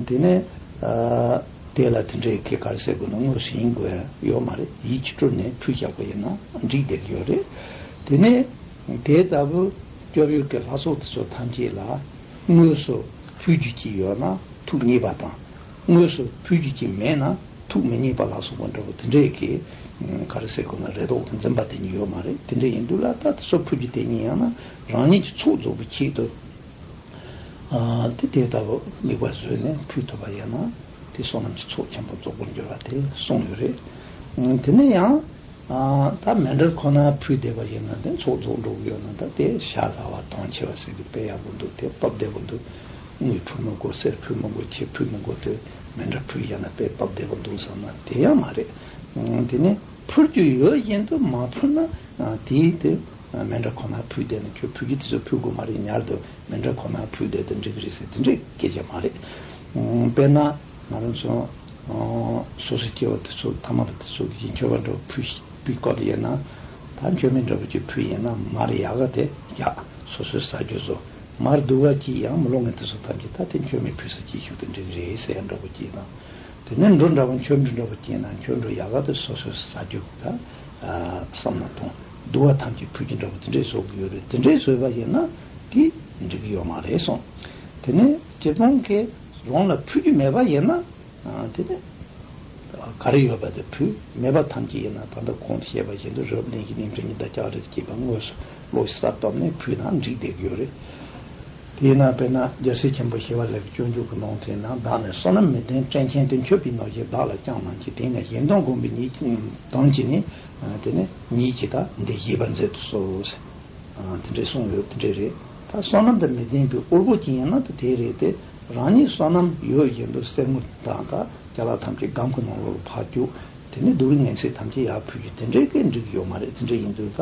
དེ་ནི། ཨ། དེ་ལ་དེ་འདྲའི་གི་ག་རེ་ཟེར་དགོས་ན། དངོས་སུ་ཡིན་དགོས་ཡ་ཡོད་མ་རེད། ཡིད་ཀྱིས་སྤྲུལ་ནས་ཕུལ་བཞག་པ་ཡིན་ན་འགྲིག་བསྡད་ཀྱི་ཡོད་རེད། དེ་ནས་དེ་ལྟ་བུ་སྐྱོབ་ཡུལ་གྱི་ལྷ་ཚོགས་དེ་ཚོ་ཐམས་ཅད་ལ་དངོས་སུ་ཕུལ་རྒྱུ་ཅིག་ཡོད་ན་ཐུགས་མཉེས་པ་དང་། དངོས་སུ་ཕུལ་རྒྱུ་ཅིག་མེད་ན་ཐུགས་མི་མཉེས་པ་ལ་སོགས་པ་འདྲ་བོ་དེ་འདྲའི་གི་ག་རེ་ཟེར་དགོས་ན། རེ་དོགས་འཛིན་པ་དེ་གཉིས་ཡོད་མ་རེད། དེ་འདྲ་ཡིན་དུས་ལ་ད་དེ་ཚོ་ཕུལ་རྒྱུ་དེ་གཉིས་ཡང་ན་རང་ཉིད་ཀྱི་ཚོགས་རྫོགས་པའི་ཆེད་དུ། ཨ། དེ་དེ་ལྟ་བུ་དམིགས་པ་བཟོས་ནས་ཕུལ་ཐུབ་པ་ཡིན་ན། དེ་བསོད་ནམས་ཀྱི་ཚོགས་ཆེན་པོ་རྫོགས་པར་འགྱུར་བ་དེ་གསུངས་ཡོད་རེད། ཨ། དེ་ནས་ཡང་། ཨ། ད་མཎྜལ་ཁོ་ན་ཕུལ་བསྡད་པ་ཡིན་ན་དེ་ཚོགས་རྫོགས་འགྲོ་གི་ཡོད་ན། ད་དེ་ཤ་ར་བ་དོན་ཆེ་བ་ཟེར་གྱི་དཔེ་ཡག་པོ་འདུག་དེ་སྟབས་བདེ་པོ་འདུག་དངུལ་ཕུལ་མི་དགོས། གསེར་ཕུལ་མི་དགོས། ཆས་ཕུལ་མི་དགོས། དེ་མཎྜལ་ཕུལ་བཞག་ན་དཔེ་སྟབས་བདེ་པོ་འདུག་བསམ་ན་དེ་ཡང་མ་རེད། ཨ། དེ་ནས་ཕུལ་རྒྱུ་ཡོད་བཞིན་དུ་མ་ཕུལ་ན། ཨ། དེའི་དེ། མཎྜལ་ཁོ་ན་ཕུལ་བསྡད་ན། ཁྱོད་ཕུལ་རྒྱུ་དེ་ཚོ་ཕུལ་དགོས་མ་རེད། ཉར་དུ་མཎྜལ་ཁོ་ན་ཕུལ་བསྡད་དེ་འགྲིག་གི་རེད་ཟེར་དེ་འདྲའི་སྐད་ཆ་མ་རེད། ཨ། དཔེར་ན་ང་རང་ཚོ། ཨ། སོ་སོའི་སྐྱེ་བོ་དེ་ཚོ་ཐ་མལ་པ་དེ་ཚོ་གིས་མཆོད་པ་འདྲ་བོ་ཕུལ་ཕུལ་སྐབས་ཡིན་ན། ད་མཆོད་མེ་འདྲ་བོ་ཅིག་ཕུལ་ཡིན་ན་མར་ཡག་ག་དེ་རྒྱག་སོ་སོའི་ཟ་རྒྱུ་བཟོ། མར་སྡུག་པ་ཅིག་ཡང་མི་སློང་མཁན་དེ་ཚོ་ཐམས་ཅད་ད་དེ་མཆོད་མེ་ཕུལ་ས་ཅིག་ཞུགས་དེ་འགྲིག་གི་རེད་ཟེར་ཡ་འདྲ་བོ་ཅིག་དང་། དེ་ནས་འབྲུ་འདྲ་བོ། མཆོད་འབྲུ་འདྲ་བོ་སྐྱེས་ན་མཆོད་འབྲུ་ཡག་ག་དེ་སོ་སོས་ཟ་རྒྱུ་ད། ཨ། བསམ་བློ་གཏོང་། སྡུག་པ་ཐམས་ཅད་ཕུལ་རྒྱུ་འདྲ་བོ་དེ་འདྲས་བཟོ་གི་ཡོད་རེད། དེ་འདྲས་བཟོས་པ་ཡིན་ན་དེ་འགྲིག་གི་ཡོད་མ་རེད་གསུངས། དེ་ནས་སྤྱིར་བཏང་གི་རང་ལ་ཕུལ་རྒྱུ་མེད་པ་ཡིན་ན། ཨ། དེ་ནས་ག་རེ་ཡོད་པ་དེ་ཕུལ། མེད་པ་ཐམས་ཅད་ཡིན་ན་ད་ལྟ་གོང་དུ་བཤད་པ་བཞིན་དུ་རབ་གནས་ཀྱི་གནས་འཕྲིན་གྱི་ད་ལྕགས་རི་སྐྱེས་པ་དངོས་སུ་བློ་གསར་བཏབ་ནས་ཕུལ་ན་འགྲིག་བསྡད་ཀྱི་ཡོད་རེད། དེས་ན་དཔེར་ན་རྒྱལ་སྲས་ཆེན་པོ་ཞི་བ་ལྷ་གི་སྤྱོད་འཇུག་གི་ནང་དེ་ན། བདག་ནི་བསོད་ནམས་མི་ལྡན་བཀྲེན་ཆེན་ཏེ། མཆོད་པའི་ནོར་གཞན་བདག་ལ་ཅང་མ་མཆིས། དེས་ན་གཞན་དོན་བསྒོམས་པའི་ཉེས་དམ་གྱིས་ནི། དེ་ནི་ཉེས་ཀྱིས་ད་འདི་བཞེས་པར་མཛད་དུ་གསོལ། དེ་འདྲའི་གསུངས་ཡོད། དེ་འདྲའི་རེད། ད་བསོད་ནམས་དང་མི་ལྡན་པའི་དབུལ་པོ་ཅིག་ཡིན་ན་ད་དེ་རེད་དེ། རང་ཉིད་བསོད་ནམས་ཡོད་བཞིན་དུ་གསེར་དངུལ་དང་ད་ཅ་ལག་ཐམས་ཅད་སྒམ་གྱི་ནང་ལོགས་ལ་ཕར་བཅུག་དེ་ནས་སྡུག་རུས་ངན་སེམས་ཐམས་ཅད་ཡར་ཕུལ་རྒྱུ་དེ་འདྲའི་གི་འགྲིག་གི་ཡོད་མ་རེད། དེ་འདྲ་ཡིན་དུས་ད་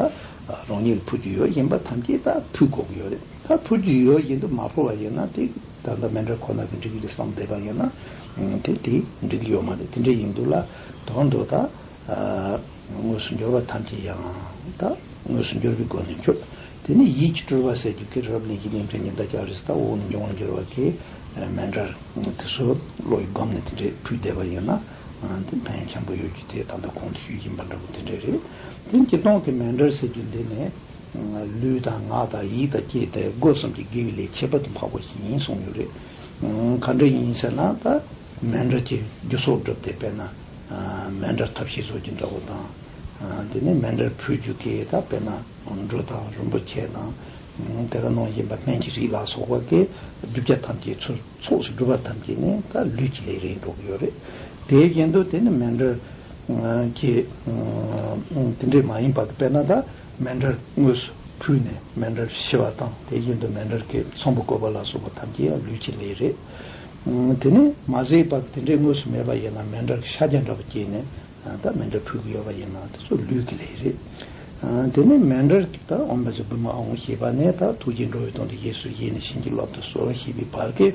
རང་ཉིད་ལ་ཕུལ་རྒྱུ་ཡོད་བཞིན་པ་ཐམས་ཅད་ད་ཕུལ་དགོས་ཀྱི་ཡོད་རེད། ད་ཕུལ་རྒྱུ་ཡོད་བཞིན་དུ་མ་ཕུལ་བ་ཡིན་ན་དེ་ད་ལྟ་མཎྜལ་ཁོ་ན་གི་འགྲིག་གི་བསམ་བསྡད་པ་ཡིན་ན་དེ་དེ་འགྲིག་གི་ཡོད་མ་རེད། དེ་འདྲ་ཡིན་དུས་ལ་དོན་དུ་ད་དངོས་སུ་འབྱོར་བ་ཐམས་ཅད་ཡང་ད་དངོས་སུ་འབྱོར་བའི་སྒོ་ནས་མཆོད། དེ་ནས་ཡིད་ཀྱི་སྤྲུལ་པ་ཟེར་རྒྱུ་གི་རབ་གླིང་གི་གླིང་ཕྲན་གྱི་བདག་ཅག་རེས་ད་འོག་ནས་འབྱུང་བར་འགྱུར་བ་གི་མཎྜལ་དེ་ཚོ་བློ་ཡི་སྒོམ་ནས་དེ་འདྲས་ཕུལ་བསྡད་པ་ཡིན་ན་དེ་ཕན་ཆེན་པོ་ཡོད་རྒྱུ་དེ་ད་ལྟ་གོང་དུ་ཞུས་བཞིན་པ་འདྲ་པོ་དེ་འདྲས་རེད། དེ་སྤྱིར་བཏང་གི་མཎྜལ་ཟེར་རྒྱུ་འདི་ནི་ལུས་དང་ངག་དང་ཡིད་དང་ལྕེ་དེ་སྒོ་གསུམ་གྱི་དགེ་བའི་ལས་ཁྱད་པར་དུ་འཕགས་པ་ཞིག་ཡིན་གསུངས་ཡོད་རེད། ག་འདྲ་ཡིན་ཟེར་ན་ད་མཎྜལ་གྱི་རྒྱུ་ཚོགས་སྒྲུབ་སྟེ་དཔེར་ན་མཎྜལ་ཐབས་ཤེས་བཟོ་རྒྱུ་འདྲ་པོ་དང་། དེ་ནས་མཎྜལ་ཕུལ་རྒྱུ་གི་ད་དཔེར་ན་འབྲུ་དང་རིན་པོ་ཆེ་དང་དེ་ག་ནང་བཞིན་པ་སྨན་གྱི་རིགས་ལ་སོགས་པ་གི་སྒྲུབ་བྱ་ཐམས་ཅད་ཚུར་ཚོགས་སུ་སྒྲུབ་པ་ཐམས་ཅད་ནི་ད་ལུས་ཀྱི་ལས་རེད་འགྲོ་གི་ཡོད་རེད། དེ་བཞིན་དུ་དེ་ནི་མཎྜལ་གྱི་དེ་འདྲས་མ་ཡིན་པ་གི་དཔེར་ན་ད་མཎྜལ་དངོས་སུ་ཕུལ་ནས་མཎྜལ་ཕྱི་བ་དང་དེ་བཞིན་དུ་མཎྜལ་གྱི་ཚོམ་བུ་བཀོད་པ་ལ་སོགས་པ་ཐམས་ཅད་ཡང་ལུས་ཀྱི་ལས་རེད། དེ་ནི་མ་ཟད་པ་དེ་འདྲའི་དངོས་སུ་མེད་པ་ཡིན་ན་མཎྜལ་གྱི་ཕྱག་རྒྱ་འདྲ་པོ་བསྐྱེད་ནས་ད་མཎྜལ་ཕུལ་གྱི་ཡོད་པ་ཡིན་ན་དེ་ཚོ་ལུས་ཀྱི་ལས་རེད། དེ་ནི་མཎྜལ་གྱི་ད་ཨོཾ་བཛྲ་བྷཱུ་མ་ཨཱཿཧཱུྃ་ཞེས་པ་ནས་ད་ཐུགས་རྗེས་འགྲོ་བའི་དོན་དུ་རྗེས་སུ་བཞེས་ནས་བྱིན་གྱིས་བརླབ་ཏུ་གསོལ་ཞེས་པའི་བར་གྱི་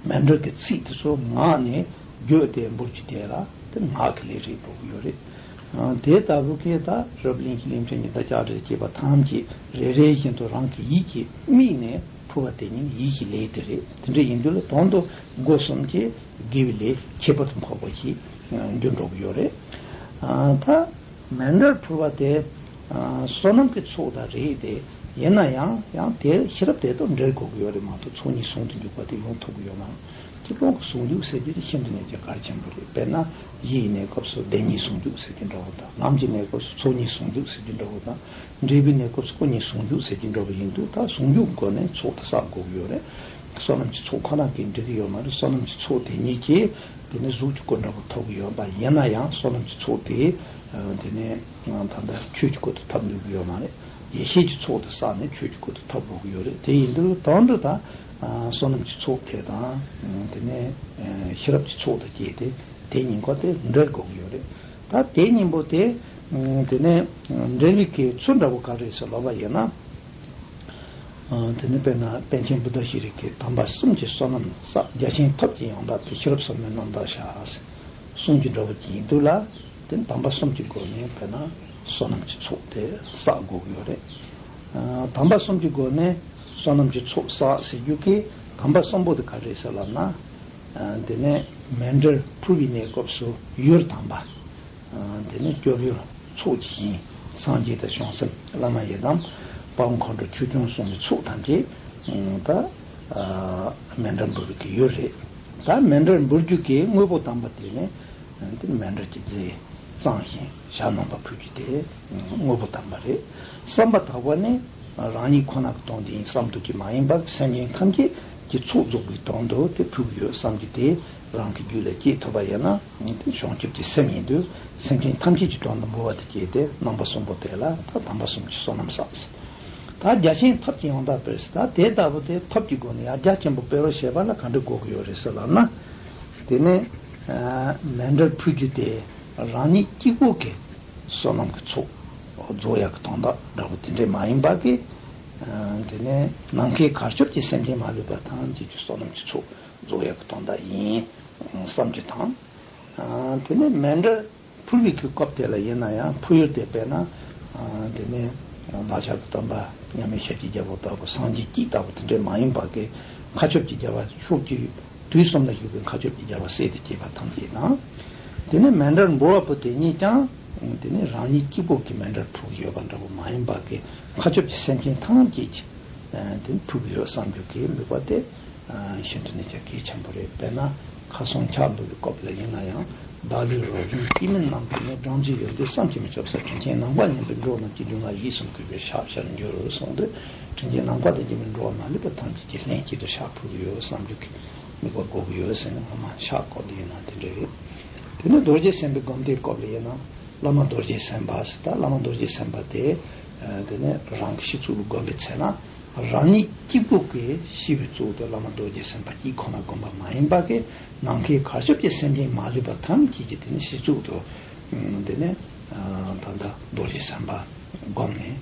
མཎྜལ་གྱི་ཚིག་དེ་ཚོ་ངག་ནས་བརྗོད་དེ་འབུལ་རྒྱུ་དེ་ལ་དེ་ངག་གི་ལས་རེད་འགྲོ་གི་ཡོད་རེད། དེ་ལྟ་བུ་གས་ད་རབ་གླིང་གི་གླིང་ཕྲན་གྱི་བདག་ཅག་རེ་སྐྱེས་པ་ཐམས་ཅད་རེ་རེ་བཞིན་དུ་རང་གི་ཡིད་ཀྱི་དམིགས་ནས་ཕུལ་བ་དེ་ཉིད་ཡིད་ཀྱི་ལས་དེ་རེད། དེ་འདྲ་ཡིན་དུས་ལ་དོན་དུ་སྒོ་གསུམ་གྱི་དགེ་བའི་ལས་ཁྱད་པར་དུ་འཕགས་པ་ཞིག་འགྱུར་འགྲོ་གི་ཡོད་རེད། ད་མཎྜལ་ཕུལ་བ་དེ་བསོད་ནམས་ཀྱི་ཚོགས་དང་རེད་དེ། ཡིན་ན་ཡང་ཡང་དེ་ཤེས་རབ་དེ་དང་འབྲེལ་དགོས་ཀྱི་ཡོད་རེད་མ་གཏོགས་ཚོགས་གཉིས་ཟུང་དུ་འཇུག་པ་དེ་ཡོང་ཐུབ་ཀྱི་ཡོད་མ་རེད། སྤྱིར་བཏང་གི་ཟུང་འཇུག་ཟེར་རྒྱུ་དེ་ཤིན་ཏུ་ནས་ཀྱང་གལ་ཆེན་པོ་རེད། དཔེར་ན་གཞི་ཡི་གནས་སྐབས་སུ་བདེན་གཉིས་ཟུང་འཇུག་ཟེར་གྱི་འདྲ་བོ་དང་ལམ་གྱི་གནས་སྐབས་སུ་ཚོགས་གཉིས་ཟུང་འཇུག་ཟེར་གྱི་འདྲ་བོ་དང་། འབྲས་བུའི་གནས་སྐབས་སུ་སྐུ་གཉིས་ཟུང་འཇུག་ཟེར་གྱི་འདྲ་བོ་ཡིན་དུས་ད་ཟུང་འཇུག་སྒོ་ནས་ཚོགས་དེ་བསགས་དགོས་ཀྱི་ཡོད་རེད། བསོད་ནམས་ཀྱི་ཚོགས་ཁོ་ན་གིས་འགྲིག་གི་ཡོད་མ་རེད། བསོད་ནམས་ཀྱི་ཚོགས་དེ་ཉིད་ཀྱིས་དེ་ནས་གཟུགས་ཀྱི་སྐུ་འདྲ་བོ་ཐོབ་ཀྱི་ཡོད་པ་ཡིན་ན་ཡང་བསོད་ནམས་ཀྱི་ཚོགས་དེ་དེ་ནས་ད་ལྟ་ཆོས་ཀྱི་སྐུ་དུ་ཐོབ་འདུག་གི་ཡོད་མ་རེད། ཡེ་ཤེས་ཀྱི་ཚོགས་དེ་བསགས་ནས་ཆོས་ཀྱི་སྐུ་དུ་ཐོབ་དགོས་ཀྱི་ཡོད་རེད། དེ་ཡིན་དུས་དོན་དུ་ད་བསོད་ནམས་ཀྱི་ཚོགས་དེ་དང་དེ་ནས་ཤེས་རབ་ཀྱི་ཚོགས་དང་བཅས་ཏེ་དེ་གཉིས་ཀ་དེ་འབྲེལ་དགོས་ཀྱི་ཡོད་རེད། ད་དེ་གཉིས་པོ་དེ་དེ་ནས་འབྲེལ་ལུགས་ཀྱི་ཚུལ་འདྲ་བོ་ག་རེ་ཟེར་ལབ་པ་ཡིན་ན། དེ་ནས་དཔེར་ན་པཎ་ཆེན་བུདྡྷ་ཤྲཱི་ཀས་དམ་པ་གསུམ་གྱི་བསོད་ནམས་བསགས། རྒྱ་ཆེན་ཐབས་ཀྱི་ཡང་དག་པའི། ཤེས་རབ་ཟབ་མོའི་རྣམ་དག་བྱ། གསུང་གི་འདྲ་བོ་ཅིག་ཡིན་དུས་ལ་དེ་དམ་པ་གསུམ་གྱི་སྒོ་ནས་དཔེར་ན་བསོད་ནམས་ཀྱི་ཚོགས་དེ་བསགས་དགོས་ཀྱི་ཡོད་རེད། དམ་པ་གསུམ་གྱི་སྒོ་ནས་བསོད་ནམས་ཀྱི་ཚོགས་བསགས་ཟེར་རྒྱུ་གི་དམ་པ་གསུམ་པོ་དེ་ག་རེ་ཟེར་ལབ་ན། དེ་ནས་མཎྜལ་ཕུལ་བའི་གནས་སྐབས་སུ་ཡུལ་དམ་པ། དེ་ནས་སྐྱབས་ཡུལ་ཚོགས་ཀྱི་ཞིང་སངས་རྒྱས་དང་བྱང་སེམས་བླ་མ་ཡི་དམ་དཔལ་མཁའ་འགྲོ་ཆོས་སྐྱོང་གསུམ་གྱི་ཚོགས་ཐམས་ཅད་ད་མཎྜལ་འབུལ་བའི་གི་ཡུལ་རེད། ད་མཎྜལ་འབུལ་རྒྱུ་གི་དངོས་པོ་དམ་པ་དེ་ནི་དེ་མཎྜལ་གྱི་རྫས་གཙང་ཞིང་ཞལ་ནང་དུ་ཕུལ་རྒྱུ་དེ་དངོས་པོ་དམ་པ་རེད། བསམ་པ་དག་པ་ནི་རང་ཉིད་ཁོ་ན་གི་དོན་དེ་ཡིན་བསམ་འདུག་གི་མ་ཡིན་པར་སེམས་ཅན་ཐམས་ཅད་ཀྱི་ཚོགས་རྫོགས་པའི་དོན་དུ་དེ་ཕུལ་གྱི་ཡོད་བསམ་རྒྱུ་དེ་རང་གི་རྒྱུད་ལ་སྐྱེས་ཐུབ་པ་ཡིན་ན། དེ་བྱང་ཆུབ་ཀྱི་སེམས་ཡིན་དུས་སེམས་ཅན་ཐམས་ཅད་ཀྱི་དོན་དུ་འབུལ་བ་དེ་སྐྱེས་ཏེ་རྣམ་པ་གསུམ་པོ་དེ་ལ་ད་དམ་པ་གསུམ་གྱི་བསོད་ནམས་བསགས། ད་རྒྱ་ཆེན་ཐབས་ཀྱི་ཡང་དག་པའི་ད་དེ་ལྟ་བུ་དེ་ཐབས་ཀྱི་སྒོ་ནས་ཡང་རྒྱ་ཆེན་པོ་སྤེལ་བར་བྱེད་པ་ལ་ག་འདྲ་དགོས་ཀྱི་ཡོད་རེད་ཟེར་ལབ་ན། དེ་ནས་མཎྜལ་ཕུལ་རྒྱུ་དེ་རང་ཉིད་གཅིག་པོ་གི་བསོད་ནམས་ཀྱི་ཚོགས་རྫོགས་ཡག་གི་དོན་དག་འདྲ་བོ་དེ་འདྲས་མ་ཡིན་པ་གི། དེ་ནས་ནམ་མཁའི་གར་ཁྱབ་ཀྱི་སེམས་ཅན་མ་ལུས་པ་ཐམས་ཅད་ཀྱི་བསོད་ནམས་ཀྱི་ཚོགས་རྫོགས་ཡག་གི་དོན་དག་ཡིན་བསམ་རྒྱུ་དང་། དེ་ནས་མཎྜལ་ཕུལ་བའི་གི་སྐབས་དེ་ལ་ཡིན་ན་ཡང་ཕུལ་ཡུལ་དེ་དཔེར་ན། དེ་ནས་བདག་ཅག་གི་སྟོན་པ་མཉམ་མེད་ཤཱཀྱའི་རྒྱལ་པོ་ལྟ་བུ་སངས་རྒྱས་ཀྱི་ལྟ་བུ་དེ་འདྲས་མ་ཡིན་པ་གི་མཁའ་ཁྱབ་ཀྱི་རྒྱལ་བ་ཕྱོགས་ཀྱི་དུས་གསུམ་ལ་བཞུགས་པའི་མཁའ་ཁྱབ་ཀྱི་རྒྱལ་བ་སྲས་དང་བཅས་པ་ཐམས་ཅད་དང་། དེ་ནས་མཎྜལ་འབུལ་བ་པོ་དེ་ཉིད་ཀྱང་དེ་ནས་རང་ཉིད་གཅིག་པོ་གི་མཎྜལ་ཕུལ་གྱི་ཡོད་པ་འདྲ་པོ་མ་ཡིན་པ་གི་མཁའ་ཁྱབ་ཀྱི་སེམས་ཅན་ཐམས་ཅད་ཀྱི་དེ་ཕུལ་གྱི་ཡོད་བསམ་རྒྱུ་གི་དམིགས་པ་དེ་ཤིན་ཏུ་ནས་ཀྱང་གལ་ཆེན་པོ་རེད། དཔེར་ན་ཁ་སང་ཕྱག་འབུལ་བའི་སྐབས་ལ་ཡིན་ན་ཡང་ བདག་བློའི་རང་བྱུང་སྐྱེ་མེད་རྣམ་པར་ངེས། སྦྲང་རྩིའི་ཡོན་ཏན་བསམ་གྱིས་མི་ཁྱབ་གསལ། དྲིན་ཅན་ནམ་མཁའ་མཉམ་པའི་འགྲོ་རྣམས་ཀྱི། སྡུག་བསྔལ་ཡིད་གསུམ་གུས་པས་ཕྱག་བྱར་འགྱུར་གསུངས་ཏེ། དྲིན་ཅན་ནམ་མཁའ་དང་མཉམ་པའི་འགྲོ་བ་མ་ལུས་པ་ཐམས་ཅད་ཀྱིས་ལྷན་སྐྱེས་སུ་ཕྱག་ཕུལ་གྱི་ཡོད་བསམ་རྒྱུ་གི་དམིགས་པ་དགོས་ཀྱི་ཡོད་ཟེར་ནས། སྔོན་མ་ཕྱག་སྐོར་དུ་ཡིན་ན་དེ་འདྲ་རེད། དེ་ནས་རྡོ་རྗེ་སེམས་དཔའི་སྒོམ་བཟླས་སྐོར་ལ་ཡིན་ན། བླ་མ་རྡོ་རྗེ་སེམས་དཔའ་ཟེར། ད་བླ་མ་རྡོ་རྗེ་སེམས་དཔའ་དེ། ཨ། དེ་ནས་རང་གི་སྤྱི་གཙུག་ལ་བསྒོམས་པའི་ཚེ་ན། རང་ཉིད་གཅིག་པུ་གིས་ཤི་བའི་གཙུག་ཏུ་བླ་མ་རྡོ་རྗེ་སེམས་དཔའ་གཅིག་ཁོ་ན་བསྒོམ་པ་མ་ཡིན་པ་གི། ནམ་མཁའི་གར་ཁྱབ་ཀྱི་སེམས་ཅན་མ་ལུས་པ་ཐམས་ཅད་ཀྱི་དེ་ནས་སྤྱི་གཙུག་ཏུ། ཨ། དེ་ནས། ཨ། ད་ལྟ་རྡོ་རྗེ་སེམས་དཔའ་བསྒོམས་ནས།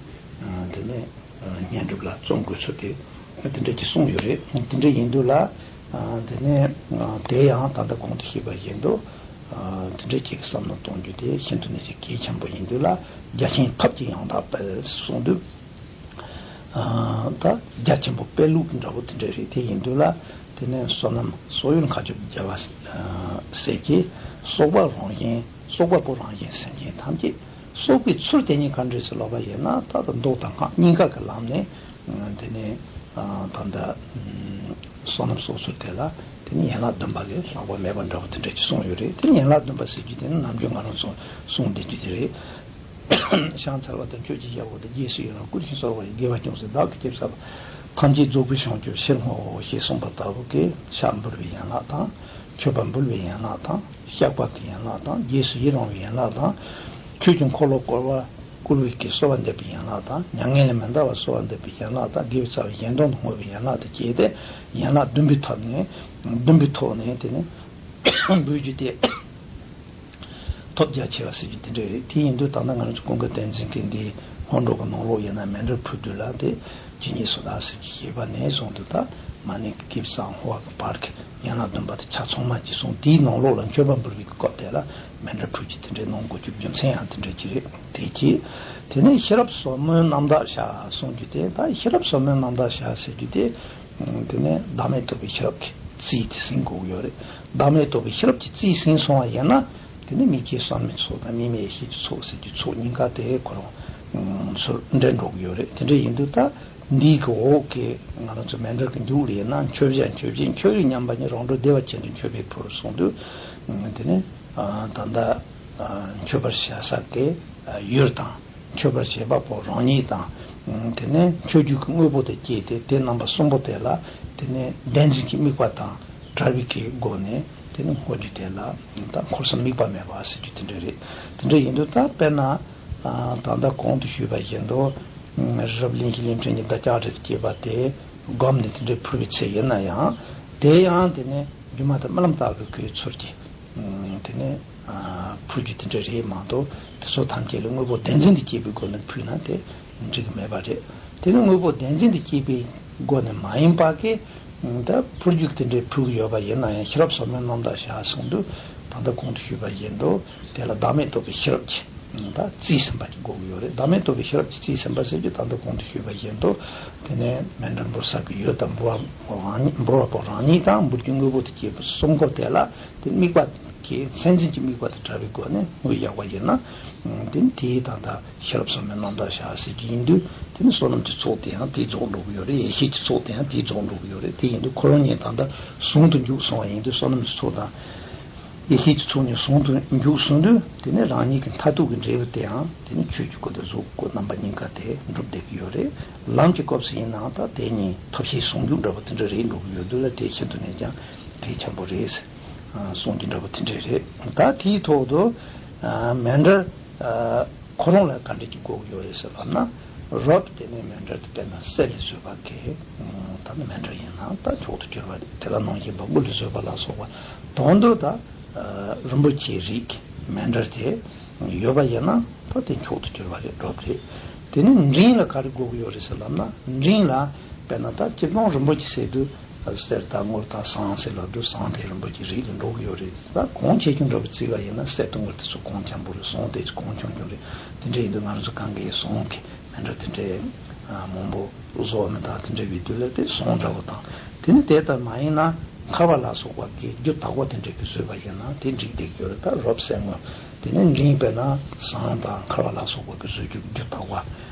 ཨ། དེ་ནས། ཨ། བསྙེན་སྒྲུབ་ལ་བརྩོན་དགོས་ཚུལ་དེ་དེ་འདྲ་ཅིག་གསུངས་ཡོད་རེད། དེ་འདྲ་ཡིན་དུས་ལ། ཨ། དེ་ནས། ཨ། དེ་ཡང་ད་ལྟ་གོང་དུ་ཞུས་པ་བཞིན་དུ། ཨ། དེ་འདྲ་ཅིག་བསམ་བློ་གཏོང་རྒྱུ་དེ་ཤིན་ཏུ་ནས་ཅིག་གལ་ཆེན་པོ་ཡིན་དུས་ལ། རྒྱ་ཆེན་ཐབས་ཀྱིས་ཡང་དག་སྤེལ་གསུངས་དུས། ཨ། ད་རྒྱ་ཆེན་པོ་སྤེལ་ལུགས་འདྲ་བོ་དེ་འདྲ་རེད། དེ་ཡིན་དུས་ལ། དེ་ནས་བསོད་ནམས་སོགས་ཡུལ་མཁའ་ཁྱབ་ཀྱི་རྒྱལ་བ། ཨ། སྲས་ཀྱི། སོགས་པ་རང་གཞན། སོགས་པ་པོ་རང་གཞན་སེམས་ཅན་ཐམས་ཅད་སོགས་པའི་ཚུལ་དེ་ཉིད་ག་འདྲས་སུ་ལབ་པ་ཡིན་ན། ད་ལྟ་མདོ་དང་སྔགས་གཉིས་ཀ་གི་ལམ་ནས། ཨ། དེ་ནས། ཨ། ད་ལྟ། ཨ། བསོད་ནམས་གསོག་ཚུལ་དེ་ལ། དེ་ནས་ཡན་ལག་བདུན་པ་ལས་ལྷག་པ་མེད་པ་འདྲ་བོ་དེ་འདྲ་ཅིག་གསུངས་ཡོད་རེད། དེ་ནས་ཡན་ལག་བདུན་པ་ཟེར་རྒྱུ་དེ་ནི་ནམ་རྒྱུན་ང་རང་ཚོ་གསུང་བསྡད་རྒྱུ་དེ་རེད། ཕྱག་འཚལ་བ་དང་མཆོད་ཅིང་བཤགས་པ་དང་། རྗེས་སུ་ཡི་རང་བསྐུལ་ཞིང་གསོལ་བ་ཡི། དགེ་བ་ཅུང་ཟད་བདག་གིས་ཅི་བསགས་པ། ཐམས་ཅད་རྫོགས་པའི་བྱང་ཆུབ་ཕྱིར་བསྔོའོ། ཞེས་གསུངས་པ་ལྟ་བུ་གི་ཕྱག་འབུལ་བའི་ཡན་ལག་དང་། མཆོད་པ་འབུལ་བའི་ཡན་ལག་དང་། བཤགས་པ་གི་ཡན་ལག་དང་། རྗེས་སུ་ཡི་རང་བའི་ཡན་ལག་དང་། ཆོས་ཀྱི་འཁོར་ལོ་བསྐོར་བ། བསྐུལ་བའི་གི་གསོལ་བ་འདེབས་པའི་ཡན་ལག་དང་། མྱ་ངན་ལས་མི་འདའ་བར་གསོལ་བ་འདེབས་པའི་ཡན་ལག་དང་། དགེ་བའི་རྩ་བའི་གཞན་དོན་དུ་བསྔོ་བའི་ཡན་ལག་དང་བཅས་ཏེ། ཡན་ལག་བདུན་པའི་ཐོག་ནས། བདུན་པའི་ཐོག་ནས་དེ་ནས་འབུལ་རྒྱུ་དེ། ཐོབ་རྒྱ་ཆེ་བ་ཟེར་རྒྱུ་དེ་འདྲ་རེད། དེ་ཡིན་དུས་ད་ལྟ་ང་རང་ཚོ་ཀུན་དགའ་བསྟན་འཛིན་གྱི་འདི་སྔོན་འགྲོ་གི་ནང་ལོགས་ཡིན་ན་མཎྜལ་ཕུལ་དུས་ལ། དེ་ཇི་སྙེད་སུ་དག་ཟེར་གྱི་ཞེས་པ་ནས་བཟུང་དུ། ད་མ་ཎི་གི་སྐྱེས་བུ་གསང་བ་གི་བར་གྱི་ཡན་ལག་བདུན་པ་དེ་ཆ་ཚང་མ་གྱིས་གསུངས། དེའི་ནང་ལོགས་ལ་མཆོད་པ་འབུལ་བའི་གི་སྐབས་དེ་ལ་མཎྜལ་ཕུལ་རྒྱུ་དེ་འདྲའི་གནང་དགོས་རྒྱུ་རྒྱུ་མཚན་ཡང་དེ་འདྲ་ཅིག་རེད། དེ་གྱིས་དེ་ནས་ཤེས་རབ་ཟབ་མོའི་རྣམ་དག་བྱ་གསུང་རྒྱུ་དེ། ད་ཤེས་རབ་ཟབ་མོའི་རྣམ་དག་བྱ་ཟེར་རྒྱུ་དེ། དེ་ནས་བདག་མེད་རྟོགས་པའི་ཤེས་རབ་ཀྱི་རྩིས་དེ་ཟིན་དགོས་ཀྱི་ཡོད་རེད། བདག་མེད་རྟོགས་པའི་ཤེས་རབ་ཀྱི་རྩིས་ཟིན་སོང་བ་ཡིན་ན། དེ་ནས་མི་དགེ་བསམ་གཏན་གྱི་ཚོགས་དང་དམིགས་མེད་ཡེ་ཤེས་ཀྱི་ཚོགས་ཟེར་རྒྱུ་ཚོགས་གཉིས་ཀ་དེ་ཁོ་རང་ཚུར་འདྲེས་འགྲོ་གི་ཡོད་རེད། དེ་འདྲ་ཡིན་དུས་ད་འདིའི་གི་འོག་གི་ང་རང་ཚོ་མཎྜལ་གྱི་མཇུག་ལ་ཡིན་ན། མཆོད་བྱ་མཆོད་བྱེད་མཆོད་ཡུལ་མཉམ་པ་ཉིད། རང་གྲོལ་བདེ་བ་ཅན་དུ་མཆོད་པས་ཕུལ་གསུངས་དུས། དེ་ནས་ད་ལྟ་མཆོད་པར་བྱ་ས་གི་ཡུལ་དང་། མཆོད་པར་བྱེད་པ་པོ་རང་ཉིད་དང་། དེ་ནས་མཆོད་བརྒྱུད་ཀྱི་དངོས་པོ་དང་བཅས་ཏེ། དེ་རྣམ་པ་གསུམ་པོ་དེ་ལ་དེ་ནས་བདེན་འཛིན་གྱི་དམིགས་པ་དང་བྲལ་བའི་གི་སྒོ་ནས། དེ་ནས་བསྔོ་རྒྱུ་དེ་ལ་ད་འཁོར་གསུམ་དམིགས་པ་མེད་པ་ཟེར་རྒྱུ་དེ་འདྲ་རེད། དེ་འདྲ་ཡིན་དུས་ད་དཔེར་ན། ད་ལྟ་གོང་དུ་ཞུས་པ་བཞིན་དུ། རབ་གླིང་གི་གླིང་ཕྲན་གྱི་འདོད་ཆགས་རིགས་སྐྱེས་པ་དེ་བསྒོམས་ནས་དེ་འདྲའི་ཕུལ་བའི་ཚེ་ཡིན་ན་ཡང་། དེ་ཡང་དེ་ནས་སྒྱུ་མ་ལྟར་རྨི་ལམ་ལྟ་བུའི་གི་ཚུལ་གྱིས། དེ་ནས་ཕུལ་རྒྱུ་དེ་འདྲ་རེད་མ་གཏོགས། དེ་ཚོ་ཐམས་ཅད་ལ་དངོས་པོ་བདེན་འཛིན་དུ་སྐྱེས་པའི་སྒོ་ནས་ཕུལ་ན་དེ་འགྲིག་གི་མེད་པ་རེད། དེ་ནི་དངོས་པོ་བདེན་འཛིན་དུ་སྐྱེས་པའི་སྒོ་ནས་མ་ཡིན་པ་གི། ད་ཕུལ་རྒྱུ་དེ་འདྲའི་ཕུལ་གྱི་ཡོད་པ་ཡིན་ན་ཡང་། ཤེས་རབ་ཟབ་མོའི་རྣམ་དག་བྱ་གསུངས་དུས། ད་ལྟ་གོང་དུ་ཞུས་པ་བཞིན་དུ་དེ་ལ་བདག་མེད་རྟོགས་པའི་ཤེས་རབ་ཀྱིས་ད་རྩིས་ཟིན་པ་ཅིག་དགོས་ཀྱི་ཡོད་རེད། བདག་མེད་རྟོགས་པའི་ཤེས་རབ་ཀྱིས་རྩིས་ཟིན་པ་ཟེར་རྒྱུ། ད་ལྟ་གོང་དུ་ཞུས་པ་བཞིན་དུ། དེ་ནས་མཎྜལ་འབུལ་ས་གི་ཡུལ་དང་། འབུལ་བ་རང་ཉིད། འབུལ་བ་པོ་རང་ཉིད་དང་། འབུལ་རྒྱུ་དངོས་པོ་དང་བཅས་པ་གསུམ་པོ་དེ་ལ་དེ་དམིགས་པ་གི་མཚན་འཛིན་གྱི་དམིགས་པ་དང་བྲལ་བའི་སྒོ་ནས་དངོས་བཞག་པ་ཡིན་ན། དེ་ནི་དེའི་ད་ལྟ་ཤེས་རབ་ཟབ་མོའི་རྣམ་དག་བྱ་ཟེར་རྒྱུ་ཡིན་དུས། དེ་ནི་བསོད་ནམས་ཀྱི་ཚོགས་དེ་ཡང་དེས་རྫོགས་འགྲོ་གི་ཡོད་རེད། ཡེ་ཤེས་ཀྱི་ཚོགས་དེ་ཡང་དེས་རྫོགས་འགྲོ་གི་ཡོད་རེད། དེ་ཡིན་དུས་ཁོ་རང་གཉིས་ད་ལྟ་ཟུང་དུ་འཇུག་སོང་བ་ཡིན་དུས། བསོད་ནམས་ཀྱི་ཚོགས་དང་ཡེ་ཤེས་ཀྱི་ཚོགས་གཉིས་ཟུང་དུ་འཇུག་སོང་དུས། དེ་ནི་རང་ཉིད་ཀྱི་མཐར་ཐུག་གི་འབྲས་བུ་དེའང་དེ་ནི་ཆོས་ཀྱི་སྐུ་དང་གཟུགས་ཀྱི་སྐུ་རྣམ་པ་གཉིས་ཀ་དེ་འགྲུབ་བསྡད་ཀྱི་ཡོད་རེད། ལམ་གྱི་སྐབས་སུ་ཡིན་ནའང་ད་དེ་གཉིས་ཐོབ་བྱའི་ཟུང་འཇུག་འདྲ་བོ་དེ་འདྲ་རེད་འགྲོ་གི་ཡོད་དུས་ལ། དེ་ཤིན་ཏུ་ནས་ཀྱང་གལ་ཆེན་པོ་རེད་ཟེར་གསུང་རྒྱུ་འདྲ་བོ་དེ་འདྲ་རེད། ད་དེའི་ཐོག་ཏུ་མཎྜལ་ཁོ་རང་ལ་ག་འདྲ་ཅིག་དགོས་ཀྱི་ཡོད་རེད་ཟེར་ལབ་ན། རབ་དེ་ནས་མཎྜལ་དེ་དཔེར་ན་གསེར་ལས་བཟོས་པ་གི། ད་ནི་མཎྜལ་ཡིན་ན་ད་མཆོག་ཏུ་གྱུར་པ་རེད། དེ་ལ་གནང་བཞིན་པ་དངུལ་ལས་བཟོས་པ་ལ་སོགས་པ་དོན་དུ་ད་རིན་པོ་ཆེའི་རིགས་ཀྱི་མཎྜལ་དེ་ཡོད་པ་ཡིན་ན། ད་དེ་མཆོག་ཏུ་གྱུར་པ་རེད། རབ་རེད། དེ་ནི་འབྲིང་ལ་ག་རེ་དགོས་ཀྱི་ཡོད་རེད་ཟེར་ལབ་ན། འབྲིང་ལ་དཔེར་ན་ད་སྤྱིར་བཏང་རིན་པོ་ཆེ་ཟེར་དུས། གསེར་དང་དངུལ་དང་ཟངས་ཟེར་ལབ་དུས། ཟངས་དེ་རིན་པོ་ཆེའི་རིགས་ལ་འགྲོ་གི་ཡོད་རེད། ད་གོང་ཆེ་ཆུང་འདྲ་བོ་བརྩི་བ་ཡིན་ན། གསེར་དང་དངུལ་དེ་ཚོ་གོང་ཆེན་པོ་རེད། ཟངས་དེ་ཚོ་གོང་ཆུང་ཆུང་རེད། དེ་འདྲ་ཡིན་དུས་ང་རང་ཚོ་གང་གའི་ཟངས་ཀྱི་མཎྜལ་དེ་འདྲའི་མང་པོ་བཟོ་བ་མི་དག་དེ་འདྲ་བའི་དུས་ལ། དེ་ཟངས་འདྲ་བོ་དང་། དེ་ནི་དེ་ལྟར་མ་ཡིན་ན་འཁར་བ་ལ་སོགས་པ་གི་རྒྱུ་དག་པ་དེ་འདྲ་གི་བཟོས་པ་ཡིན་ན་དེ་འགྲིག་བསྡད་ཀྱི་ཡོད་རེད། ད་རབ་གསེར་དངུལ། དེ་ནས་འབྲིང་དཔེར་ན་ཟངས་དང་འཁར་བ་ལ་སོགས་པ་གི་བཟོ་རྒྱུ་རྒྱུ་དག་པ།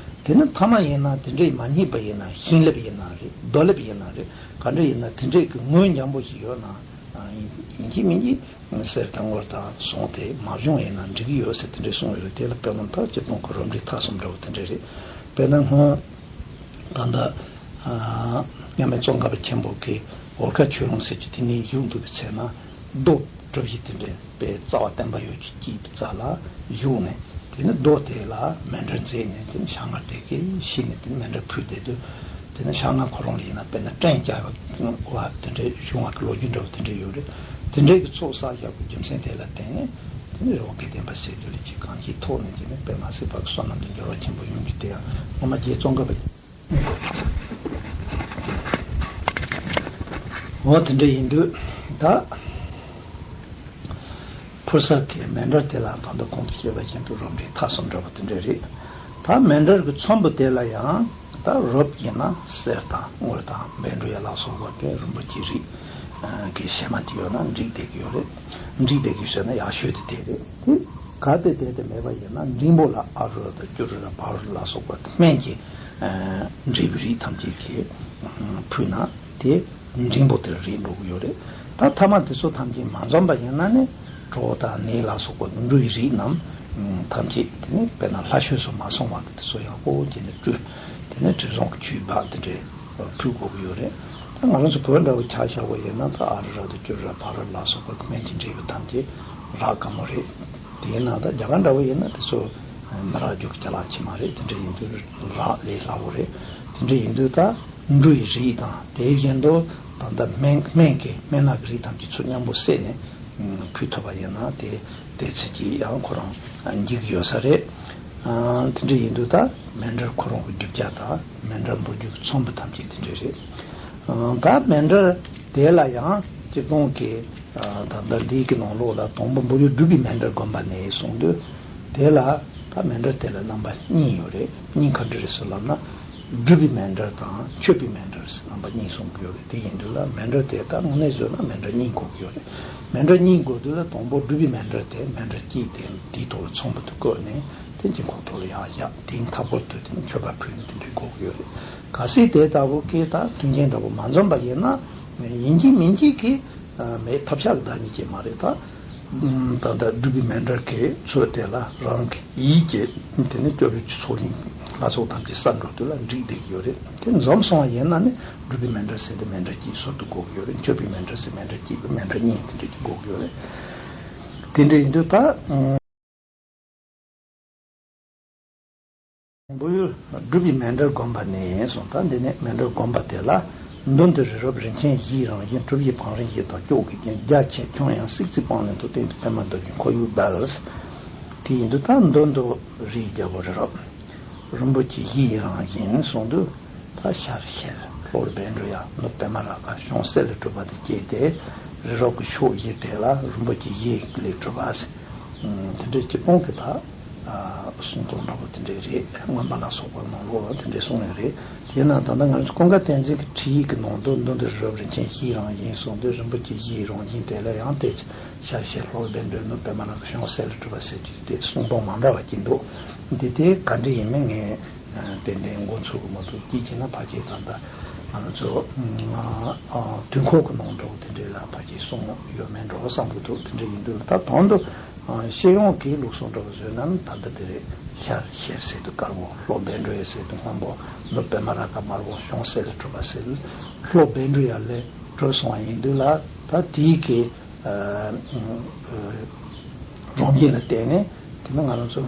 དེ་ནས་ཐ་མ་ཡིན་ན་དེ་འདྲའི་མ་རྙེད་པ་ཡིན་ན། ཤིང་ལེབ་ཡིན་ན་རེད། རྡོ་ལེབ་ཡིན་ན་རེད། ག་འདྲ་ཡིན་ན་དེ་འདྲའི་གི་དངུལ་འཇམ་པོ་ཞིག་ཡོད་ན། ཡིན་གཅིག་མིན་གཅིག་གསེར་དང་དངུལ་དང་ཟངས་དེ་མ་བྱུང་ཡིན་ན་འགྲིག་གི་ཡོད་ཟེར་དེ་འདྲས་གསུངས་ཡོད་རེད། དེ་ལ་དཔེར་ན་ད་སྤྱིར་བཏང་གི་རབ་འབྲིང་ཐ་གསུམ་འདྲ་བོ་དེ་འདྲས་རེད། དཔེར་ན་སྔོན་ད་ལྟ་མཉམ་མེད་ཙོང་ཁ་པ་ཆེན་པོ་གིས་འོལ་ཁ་ཆོས་ལུང་ཟེར་གྱི་དེ་ནས་བཞུགས་འདུག་པའི་ཚེ་ན་རྡོ་གྲུ་བཞི་དེ་འདྲས་པའི་རྩ་བ་བརྟན་པ་ཡོད་ཀྱི་དཀྱིལ་རྩ་ལ་བཞུགས་ནས། དེ་ནི་རྡོ་དེ་ལ་མཎྜལ་མཛད་ནས་དེ་ནི་ཤ་ལྔ་དེ་གིས་ཕྱི་ནས་དེ་ནི་མཎྜལ་ཕུལ་བསྡད་དུས། དེ་ནི་ཤ་ལྔ་ཁོ་རང་ལ་ཡིན་ན་དཔེར་ན་སྤྲིན་བཀྱག་པ་དེ་འདྲའི་བྱུང་བ་གི་ལོ་རྒྱུས་འདྲ་བོ་དེ་འདྲ་ཡོད་རེད། དེ་འདྲའི་གི་ཚོགས་བསགས་བཞག་པའི་རྒྱུ་མཚན་དེ་ལ་བརྟེན་ནས་དེ་ནི་རི་བོ་དགེ་ལྡན་པ་ཟེར་དུས་ལ་ཅིག་གང་ཅིའི་ཐོག་ནས་དེ་ནི་དཔེ་མ་སྲིད་པ་གི་བསོད་ནམས་དང་འབྱོར་བ་ཆེན་པོ་ཡོང་རྒྱུ་དེ་ཡང་སྔོན་མ་རྗེ་ཙོང་ཁ་པ། འོ་དེ་འདྲ་ཡིན་དུས་ད། ཕུར་ས་གི་མཎྜལ་དེ་ལ་ད་ལྟ་གོང་དུ་བཤད་པ་བཞིན་དུ་རབ་འབྲིང་ཐ་གསུམ་འདྲ་བོ་དེ་འདྲ་རེད། ད་མཎྜལ་གྱི་ཚོམ་བུ་དེ་ལ་ཡང་ད་རབ་ཡིན་ན་གསེར་དང་དངུལ་དང་བཻ་ཌཱུརྱ་ལ་སོགས་པ་གི་རིན་པོ་ཆེའི་རིགས་ཀྱི་ཞལ་མ་དེ་ཡོད་ན་འགྲིག་བསྡད་ཀྱི་ཡོད་རེད། འགྲིག་བསྡད་ཀྱི་ཡོད་ཟེར་ན་ཡག་ཤོས་དེ་དེ་རེད། དེ་གལ་ཏེ་དེ་དེ་མེད་པ་ཡིན་ན་འབྲིང་པོ་ལ་ཨ་རུ་ར་དང་ཅུ་རུ་ར་བྷ་རུ་ར་ལ་སོགས་པ་སྨན་གྱི་འབྲས་བུའི་རིགས་ཐམས་ཅད་ཀྱིས་ཕུལ་ན་དེ། འབྲིང་པོ་དེར་རེད་འགྲོ་གི་ཡོད་རེད། ད་ཐ་མ་དེ་ཚོ་ཐམས་ཅད་མ་འཛོམས་པ་ཡིན་ན་ནི་གྲོ་དང་ནས་ལ་སོགས་པ་འབྲུ་ཡི་རིགས་རྣམས་ཐམས་ཅད་དེ་ནི་དཔེར་ན་ལྷ་བཤོས་སུ་མ་སོང་བ་གི་དེ་ཚོ་ཡག་པོ་བྱས་ནས་བཀྲུས། དེ་ནི་དྲི་བཟང་གི་ཆུས་སྦགས་དེ་འདྲའི་ཕུལ་དགོས་ཀྱི་ཡོད་རེད། ད་ང་རང་ཚོ་བོད་འདྲ་བོ་ཆ་བཞག་པ་ཡིན་ན་ད་ཨ་རུ་ར་དང་ཅུ་རུ་ར་བྷ་རུ་ར་ལ་སོགས་པ་སྨན་གྱི་འབྲས་བུ་ཐམས་ཅད་རག་དཀའ་མོ་རེད། དེས་ན་ད་རྒྱ་གར་འདྲ་བོ་ཡིན་ན་དེ་ཚོ་མི་རག་རྒྱུ་གི་ཅ་ལག་ཅིག་མ་རེད། དེ་འདྲ་ཡིན་དུས་རག་ལས་སླ་བོ་རེད། དེ་འདྲ་ཡིན་དུས་ད། འབྲུ་ཡི་རིགས་དང་དེ་བཞིན་དུ་ད་ལྟ་སྨན་སྨན་གྱི་སྨན་སྣ་གི་རིགས་ཐམས་ཅད་ཚུར་མཉམ་པོ་བསྲེས་ནས་ཕུལ་ཐུབ་པ་ཡིན་ན་དེ་དེ་ཚེ་གི་ཡང་ཁོ་རང་འགྱིག་ཡོད་ས་རེད། དེ་འདྲ་ཡིན་དུས་ད་མཎྜལ་ཁོ་རང་གི་རྒྱུ་ཆ་དང་མཎྜལ་འབུལ་རྒྱུ་གི་ཚོམ་བུ་ཐམས་ཅད་དེ་འདྲ་རེད། ད་མཎྜལ་དེ་ལ་ཡང་སྤྱིར་བཏང་གི་ད་ལྟ་འདི་གི་ནང་ལོགས་ལ་དང་པོ་འབུལ་ཡུལ་སྒྲུབ་པའི་མཎྜལ་བསྒོམ་པ་ནས་གསུངས་དུས། དེ་ལ་ད་མཎྜལ་དེ་ལ་རྣམ་པ་གཉིས་ཡོད་རེད། གཉིས་ག་འདྲ་རེད་ཟེར་ལབ་ན། སྒྲུབ་པའི་མཎྜལ་དང་མཆོད་པའི་མཎྜལ་ཟེར་རྣམ་པ་གཉིས་གསུངས་ཀྱི་ཡོད་རེད། དེ་ཡིན་དུས་ལ་མཎྜལ་དེ་ད་དངོས་གནས་བཟོས་ན་མཎྜལ་གཉིས་དགོས་ཀྱི་ཡོད་རེད། མཎྜལ་གཉིས་དགོས་དུས་ལ་དང་པོ་སྒྲུབ་པའི་མཎྜལ་དེ་མཎྜལ་གཅིག་དེ་དེའི་ཐོག་ལ་ཚོམ་བུ་དེ་བཀོད་ནས་དེ་དཀྱིལ་འཁོར་ཐོག་ལ་ཡར་བཞག་དེའི་མཐའ་སྐོར་དུ་དེ་མཆོད་པ་ཕུལ་ནས་དེ་འདྲའི་དགོས་ཀྱི་ཡོད་རེད། གལ་སྲིད་དེ་ལྟ་བུ་གི་ད་མཐུན་རྐྱེན་འདྲ་བོ་མ་འཛོམས་པ་ཡིན་ན་ཡིན་གཅིག་མིན་གཅིག་གི་མེད་ཐབས་ཤག་གི་བདག་ཉིད་ཅིག་མ་རེད་ད། ད་ལྟ་སྒྲུབ་པའི་མཎྜལ་གྱི་ཚུལ་དེ་ལ་རང་གི་ཡིད་ཀྱིས་དེ་ནི་སྐྱོབ་ཡུལ་གྱི་ཚོགས་ཞིང་ལྷ་ཚོགས་ཐམས་ཅད་བསགས་འགྲོ་དུས་ལ་འགྲིག་བསྡད་ཀྱི་ཡོད་རེད། དེ་འཛོམས་སོང་བ་ཡིན་ན་ནི་སྒྲུབ་པའི་མཎྜལ་ཟེར་དེ་མཎྜལ་གཅིག་ཟུར་དུ་དགོས་ཀྱི་ཡོད་རེད། མཆོད་པའི་མཎྜལ་ཟེར་མཎྜལ་གཅིག་གི་མཎྜལ་གཉིས་དེ་འདྲ་གཅིག་དགོས་ཀྱི་ཡོད་རེད། དེ་འདྲ་ཡིན་དུས་ད། འབུལ་ཡུལ་སྒྲུབ་པའི་མཎྜལ་བསྒོམ་པ་ནས་གསུངས། ད་འདི་ནས་མཎྜལ་བསྒོམ་པ་དེ་ལ། མདུན་དུ་རི་རབ་རིན་ཆེན་བཞིའི་རང་བཞིན། གྲུབ་བཞི་བང་རིམ་བཞི་དང་སྐྱོགས་ཀྱིས་བརྒྱན། རྒྱ་ཆེ་ཁྱོན་ཡངས་སྲིད་རྩེའི་སྤང་ལེན་ཐོག་སྟེང་དུ་པདྨ་འདབ་བཞིན་ཁོར་ཡུག་ལྡན། དེ་ཡིན་དུས་ད་མདུན་དུ་རིའི་རྒྱལ་པོ་རི་རབ་རིན་པོ་ཆེ་བཞིའི་རང་བཞིན་གསུངས་དུས། ད་ཤར་ཤེལ་ལྷོར་བཻ་ཌཱུརྱ་ནུབ་པདྨ་རཱ་ག་བྱང་སེ་ལས་གྲུབ་པ་དེ་སྐྱེས་ཏེ། རི་རབ་ཀྱི་ཕྱོགས་བཞི་དེ་ལ་རིན་པོ་ཆེ་བཞི་ལས་གྲུབ་པ་ཟེར། དེ་འདྲའི་སྤྱི་སྤུངས་ཀྱི་ད་གསུང་རྟོག་འདྲ་པོ་དེ་འདྲའི་རེད། མངོན་པ་ལ་སོགས་པ་ནང་ལོགས་ལ་དེ་འདྲའི་གསུངས་ཡོད་རེད། དེས་ན་ད་ལྟ་ང་ཚོ་ཀུན་དགའ་བསྟན་འཛིན་གྱི་ཁྲིད་ཡིག་གི་ནང་དུ་མདུན་དུ་རི་རབ་རིན་ཆེན་བཞིའི་རང་བཞིན་གསུངས་དུས་རིན་པོ་ཆེ་བཞིའི་རང་བཞིན་དེ་ལ་ཡང་དེ་ཤར་ཤེལ་ལྷོར་བཻ་ཌཱུརྱ་ནུབ་པདྨ་རཱ་ག་བྱང་སེ་ལས་གྲུབ་པ་ཟེར་གྱི་དེ་གསུང་སྟངས་མ་འདྲ་བ་ཅིག་འདུག་འདི་དེ་ག་འདྲ་ཡིན་མིན་ངས་ཏན་ཏན་མགོ་ཚོས་ཀྱི་མ་འདུག་གཅིག་བྱས་ན་ཕལ་ཆེར་ད་ལྟ་ང་ཚོ་དུས་འཁོར་གྱི་ནང་འདྲ་བོ་དེ་འདྲའི་ལ་ཕལ་ཆེར་གསུངས་ཡོད་མེད་འགྲོ་བསམ་གྱི་འདུག་དེ་འདྲ་ཡིན་དུས་ད་དོན་དུ། ཨ། སྤྱི་ཡོངས་ཀྱི་ལུགས་སྲོལ་འདྲ་བོ་བཟོས་ན་ནི་ད་ལྟ་དེ་རེད། ཤར་ཤེལ་ཟེར་དུས་དཀར་པོ། ལྷོ་བཻ་ཌཱུརྱ་ཟེར་དུས་སྔོན་པོ། ནུབ་པདྨ་རཱ་ག་དམར་པོ། བྱང་སེ་ལས་གྲུབ་པ་ཟེར། ལྷོ་བཻ་ཌཱུརྱ་ལས་གྲུབ་སོང་བ་ཡིན་དུས་ལ་ད་དེའི་གི་ཨ། རང་བཞིན་ལ་བརྟེན་ནས་དེ་ནི་ང་རང་ཚོ་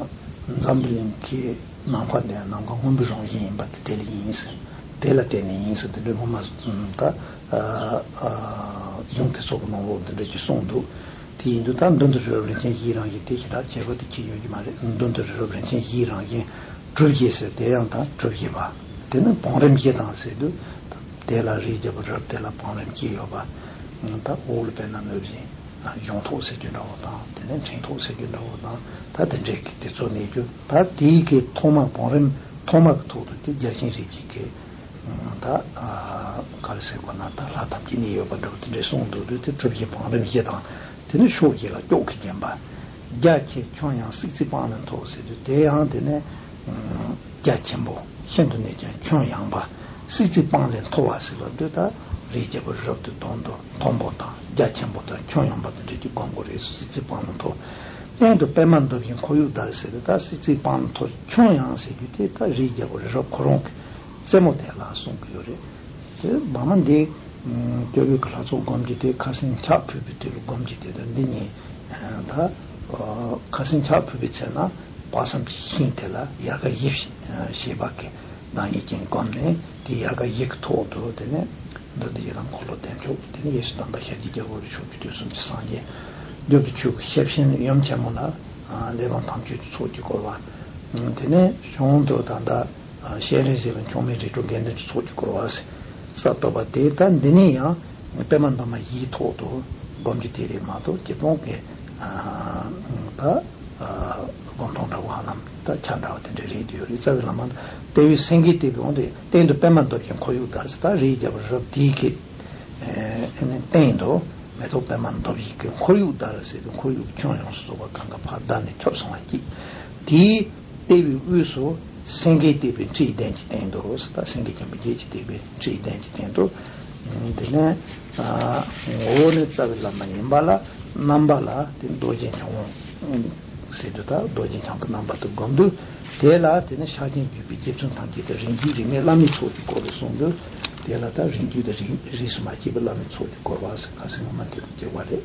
འཛམ་བུ་གླིང་གི་ནམ་མཁའ་འདི་ནམ་མཁའ་སྔོན་པོའི་རང་བཞིན་ཡིན་པ་དེ་དེ་ལ་ཡིན་ཟེར། དེ་ལ་བརྟེན་ནས་ཡིན་ཟེར། དེ་འདྲའི་སྔོན་མ་ད་ཨ། ཨ། གཞུང་དེ་ཚོ་གི་ནང་ལོགས་འདི་འདྲ་ཅིག་གསུངས་འདུག་དེ་ཡིན་དུས་ད་མདུན་དུ་རི་རབ་རིན་ཆེན་བཞིའི་རང་བཞིན་དེ་ཞེ་དྲག་བྱེད་སྒོ་དེ་ཁྱེད་ཡོད་ཀྱི་མ་རེད། མདུན་དུ་རི་རབ་རིན་ཆེན་བཞིའི་རང་བཞིན། གྲུ་བཞི་ཟེར་དེ་ཡང་དང་གྲུ་བཞི་པ། དེ་ནི་བང་རིམ་བཞི་དང་ཟེར་དུས་དེ་ལ་རིའི་རྒྱལ་པོ་རི་རབ་དེ་ལ་བང་རིམ་བཞི་ཡོད་པ། ད་འོག་ལ་དཔེར་ན་ནུབ་བཞིན་གཞུང་ཐོག་ཟེར་རྒྱུ་འདྲ་བོ་དང་དེ་ནས་འཕྲིན་ཐོག་ཟེར་རྒྱུ་འདྲ་བོ་དང་ད་དེ་འདྲའི་གི་དེ་ཚོ་གནས་རྒྱུ། ད་དེའི་གི་ཐོག་མ་བང་རིམ་ཐོག་མ་གི་ཐོག་ཏུ་དེ་བརྒྱ་བྱིན་རིགས་ཀྱི་གི་ད་ག་རེ་ཟེར་དགོས་ན་ད་ལྷ་ཐམས་ཅད་གནས་ཡོད་པ་འདྲ་བོ་དེ་འདྲའི་གསུངས་འདུག་དུས་དེ་གྲུ་བཞི་བང་རིམ་བཞི་དང་དེ་ནི་ཕྱོགས་བཞི་ལ་སྐྱོགས་ཀྱིས་བརྒྱན་པ། རྒྱ་ཆེ་ཁྱོན་ཡངས་སྲིད་རྩེའི་སྤང་ལེན་མཐོ་ཟེར་དུས་དེ་ཡང་དེ་ནི་རྒྱ་ཆེན་པོ་ཤིན་ཏུ་ནས་ཀྱང་ཁྱོན་ཡངས་པ། སྲིད་རྩེའི་སྤང་ལེན་མཐོ་བ་ཟེར་བ་འདི་ད་ རིའི་རྒྱལ་པོ་རི་རབ་ཏུ་དོན་དུ་མཐོན་པོ་དང་རྒྱ་ཆེན་པོ་དང་ཁྱོན་ཡངས་པ་དེ་འདྲ་ཅིག་སྒོམ་དགོས་རེད། སྲིད་རྩེའི་སྤང་ལ་མཐོ། སྟེང་དུ་པདྨ་འདབ་བཞིའི་ཁོར་ཡུག་བརྡལ་ཟེར་ཏེ། ད་སྲིད་རྩེའི་སྤང་ལ་མཐོ་ཁྱོན་ཡངས་ཟེར་རྒྱུ་དེ་ད་རིའི་རྒྱལ་པོ་རི་རབ་ཁོ་རང་གི་རྩེ་མོ་དེ་ལ་གསུང་གི་ཡོད་རེད། དེ་བར་མ་འདི་སྐྱབས་ཡུལ་གྱི་ལྷ་ཚོགས་སྒོམ་རྒྱུ་དེ། ཁ་སང་ཕྱག་ཕུལ་བའི་དུས་ལ་སྒོམ་རྒྱུ་དེ་དང་འདི་གཉིས། ད་ཁ་སང་ཕྱག་ཕུལ་བའི་ཚེ་ན་དཔག་བསམ་གྱི་ཤིང་དེ་ལ་ཡལ་ག་བཞི་ཞེས་པ་གི་གདངས་ཡིག་ཅན་བསྒོམས་ནས། དེ་ཡལ་ག་བཞི་གི་ཐོག་ཏུ་དེ་ནས་མདོ་སྡེ་ཡི་དམ་འཁོར་ལོ་བདེ་མཆོག་དེ་ནས་ཡེ་ཤེས་དམ་པ་ཤཱཀྱའི་རྒྱལ་པོ་ཕྱོགས་བཅུའི་དུས་གསུམ་གྱི་སངས་རྒྱས། རྒྱུ་དང་མཆོག་གི་ཤེར་ཕྱིན་ཡུམ་ཆེན་མོ་ལ་བདེན་དཔང་དམ་ཆོས་ཀྱི་ཚོགས་ཀྱི་བསྐོར་བ། དེ་ནས་གཞུང་དུ་ད་ལྟ་སྤྱན་རས་གཟིགས་དང་མཆོག་དམན་རིགས་དྲུག་དགེ་འདུན་གྱི་ཚོགས་ཀྱི་བསྐོར་བ་ཟེར་ས་བཏབ་པ་དེ། ད་འདི་ནས་ཡང་པདྨ་འདབ་མ་བཞིའི་ཐོག་ཏུ་སྒོམ་རྒྱུ་དེ་རེད་མ་གཏོགས། སྤྱིར་བཏང་གི་ད་སྒོམ་སྟངས་འདྲ་བོ་ཧ་ལམ་ད་ཆ་འདྲ་བ་དེ་འདྲ་རེད་འདུག་ཡོད་རེད། རྩ་བའི་བླ་མ་དཔལ་བེའུ་སེང་གེ་བལྟས་པའི་དབང་དུ། སྟེང་དུ་པདྨ་འདབ་བཞིའི་ཁོར་ཡུག་བརྡལ་ཟེར། ད་རིའི་རྒྱལ་པོ་རི་རབ་དེའི་གི་ཨ་ནི་སྟེང་དུ་མེ་ཏོག་པདྨ་འདབ་བཞི་གི་ཁོར་ཡུག་བརྡལ་ཟེར་དུས། ཁོར་ཡུག་ཁྱོན་ཡོངས་སུ་རྫོགས་པ་གང་ག་ཕར་བརྡལ་ནས་ཁྱབ་སོང་བ་གཅིག་དེའི་ལྟེ་བའི་དབུས་སུ་སེང་གེས་བཏེགས་པའི་ཁྲིའི་གདན་གྱི་སྟེང་དུ། ད་སེང་གེ་ཆེན་པོ་བརྒྱད་ཀྱིས་བཏེགས་པའི་ཁྲིའི་གདན་གྱི་སྟེང་དུ། དེ་ནས་ཨ་འོག་ནས་རྩ་བའི་བླ་མ་ཡིན་པ་ལ། རྣམ་པ་ལ་དེ་རྡོ་རྗེ་འཆང་ཟེར་དུས། ད་རྡོ་རྗེ་འཆང་གི་རྣམ་པ་དུ་བསྒོམ་དུས། དེ་ལ་དེ་ནས་ཕྱག་ཆེན་བརྒྱུད་པའི་རྗེ་བཙུན་ཐམས་ཅད་དེ་རིགས་རྒྱུད་རིས་མེད་བླ་མའི་ཚོགས་ཀྱིས་བསྐོར་བར་གསུངས་དུས། དེ་ལ་ད་རིགས་རྒྱུད་དང་རིགས་རིས་སུ་མ་ཆད་པའི་བླ་མའི་ཚོགས་ཀྱིས་བསྐོར་བ་ཟེར། ཁ་སང་སྔོན་མ་དེ་རུ་བསྐྱལ་བ་རེད།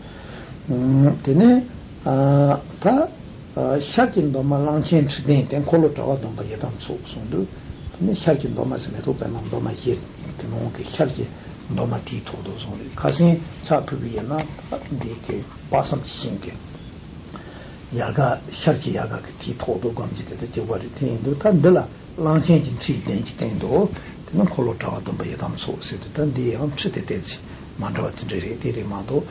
དེ་ནས་ཨ་ད་ཨ་ཤར་གྱི་འདབ་མ་གླང་ཆེན་ཁྲི་གདན་དེ། འཁོར་ལོ་དྲ་བ་བསྡོམས་པ་ཡི་དམ་ཚོགས་གསུངས་དུས། དེ་ནས་ཤར་གྱི་འདབ་མ་ཟེར། མེ་ཏོག་པདྨ་འདབ་མ་བཞི་གི་ནང་གི་ཤར་གྱི་འདབ་མ་དེའི་ཐོག་ཏུ་གསུངས་རེད། ཁ་སང་ཕྱག་ཕུལ་བ་ཡིན་ན་ད་འདི་གི་དཔག་བསམ་གྱི་ཤིང་གི་ཡལ་ག། ཤར་གྱི་ཡལ་ག་གི་དེའི་ཐོག་ཏུ་སྒོམ་རྒྱུ་དེ་ད་གཅིག་པ་རེད། དེ་ཡིན་དུས་ད་འདི་ལ་གླང་ཆེན་གྱི་ཁྲིའི་གདན་གྱི་སྟེང་དུ། དེ་ནས་འཁོར་ལོ་དྲ་བ་བསྡོམས་པ་ཡི་དམ་ཚོགས་ཟེར་དུས། ད་འདི་ཡང་ཁྲི་དེ་ཏོག་ཙམ་མ་འདྲ་བ་དེ་འདྲ་རེད། དེ་རེད་མ་གཏོགས་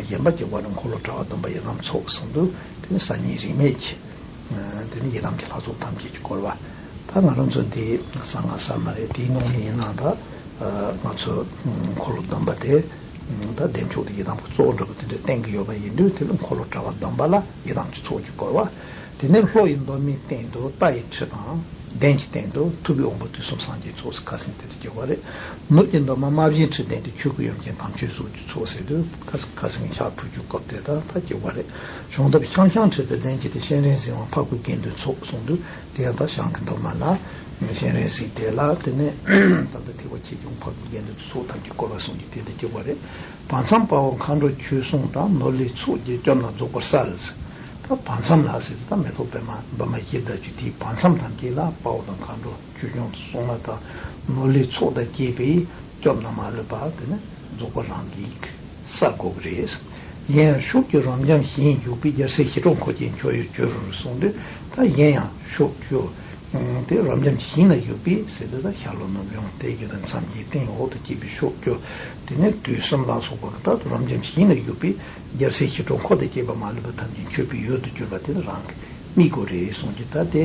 གཞན་པ་གཅིག་པ་རེད། འཁོར་ལོ་དྲ་བ་བསྡོམས་པ་ཡི་དམ་ཚོགས་གསུངས་དུས། དེ་ནས་སང་ཉིན་རིས་མེད་ཀྱི་དེ་ནས་ཡི་དམ་གྱི་ལྷ་ཚོགས་ཐམས་ཅད་ཀྱིས་བསྐོར་བ། ད་ང་རང་ཚོ་འདི་གསང་སྔགས་གསར་མ་རེད། དེའི་ནང་ནས་ཡིན་ན་ད་ང་ཚོ་འཁོར་ལོ་བསྡོམས་པ་དེ་ད་བདེ་མཆོག་དེ་ཡི་དམ་གྱི་གཙོ་བོ་འདྲ་པོ་དེ་འདྲ་བསྟན་གྱི་ཡོད་པ་ཡིན་དུས། དེ་ལ་འཁོར་ལོ་དྲ་བ་བསྡོམས་པ་ལ་ཡི་དམ་གྱི་ཚོགས་ཀྱིས་བསྐོར་བ། དེ་ནས་ལྷོ་ཡི་འདབ་མའི་སྟེང་དུ་རྟ་ཡི་ཁྲི་དང་གདན་གྱི་སྟེང་དུ་ཐུབ་པའི་དབང་པོ་དུས་གསུམ་སངས་རྒྱས་ཚོགས་ཟེར། ཁ་སང་དེ་དུ་གྱུར་བ་རེད། ནུབ་ཀྱི་འདབ་མ་རྨ་བྱའི་ཁྲི་གདན་དུ་ཆོས་སྐུ་ཡུམ་ཆེན་དམ་ཆོས་གཟུགས་ཀྱི་ཚོགས་ཟེར་དུས། ཁ་ཁ་སང་ཕྱག་ཕུལ་རྒྱུ་སྐབས་དེ་ད་ད་གྱུར་བ་རེད། བྱང་འདབ་ཤང་ཤང་ཁྲི་དང་གདན་གྱི་སྟེང་སྤྱན་རས་གཟིགས་དབང་འཕགས་སྐུའི་དགེ་འདུན་ཚོགས་གསུངས་དུས། དེ་ཡང་ད་བྱང་གི་འདབ་མ་ལ་སྤྱན་རས་གཟིགས་དེ་ལ། དེ་ནས་ད་ལྟ་ཐེག་པ་ཆེ་ཆུང་འཕགས་པའི་དགེ་འདུན་ཚོགས་ཐམས་ཅད་བསྐོར་བ་གསུངས་ཀྱི་དེ་དུ་གྱུར་བ་རེད། བར་མཚམས་དཔའ་བོ་མཁའ་འགྲོ་ཆོས་སྲུང་དང་། ནོར་ལྷའི་ཚོགས་ཀྱིས་སྐྱོབས་ན་རྫོགས་པར་གསལ། ད་བར་མཚམས་ལ་ཟེར་དུས་ད་མེ་ཏོག་པདྨ་འདབ་མ་བཞི་ལྡབ་ཀྱི་དེའི་བར་མཚམས་ཐམས་ཅད་ལ་དཔའ་བོ་དང་མཁའ་འགྲོ་ཆོས་སྐྱོང་དང་སྲུང་མ་དང་ནོར་ལྷའི་ཚོགས་དང་བཅས་པས་སྐྱོབས་ན་མ་ལུས་པ། དེ་ནི་རྫོགས་པ་རང་གིས་གསལ་དགོས་ཀྱི་རེད། གཞན་ཡང་ཕྱོགས་ཀྱི་རབ་འབྱམས་བཞིན་བཞུགས་པའི། རྒྱལ་སྲས་ཞི་ཁྲོ་འཁོར་གྱིས་མཆོད་ཡུལ་གྱུར་གསུངས་དུས། ད་གཞན་ཡང་ཕྱོགས་བཅུ་དེ་རབ་འབྱམས་བཞི་ན་བཞུགས་པའི་ཟེར་དུས། ད་ཤར་ལྷོ་ནུབ་བྱང་དལ་བརྒྱད་དང་མཚམས་བརྒྱད་སྟེང་འོག་ཏུ་སྐྱེས་པའི་ཕྱོགས་བཅུ། དེ་ནས་དུས་གསུམ་ལ་སོགས་པ་ད་རབ་འབྱམས་བཞི་ན་བཞུགས་པའི་རྒྱལ་སྲས་ཞི་ཁྲོ་འཁོར་དང་བཅས་པ་མ་ལུས་པ་ཐམས་ཅད་མཆོད་པའི་ཡུལ་དུ་གྱུར་པ་དེ་ནི་རང་གི་དམིགས་དགོས་རེད་གསུངས་ཀྱི། ད་དེ་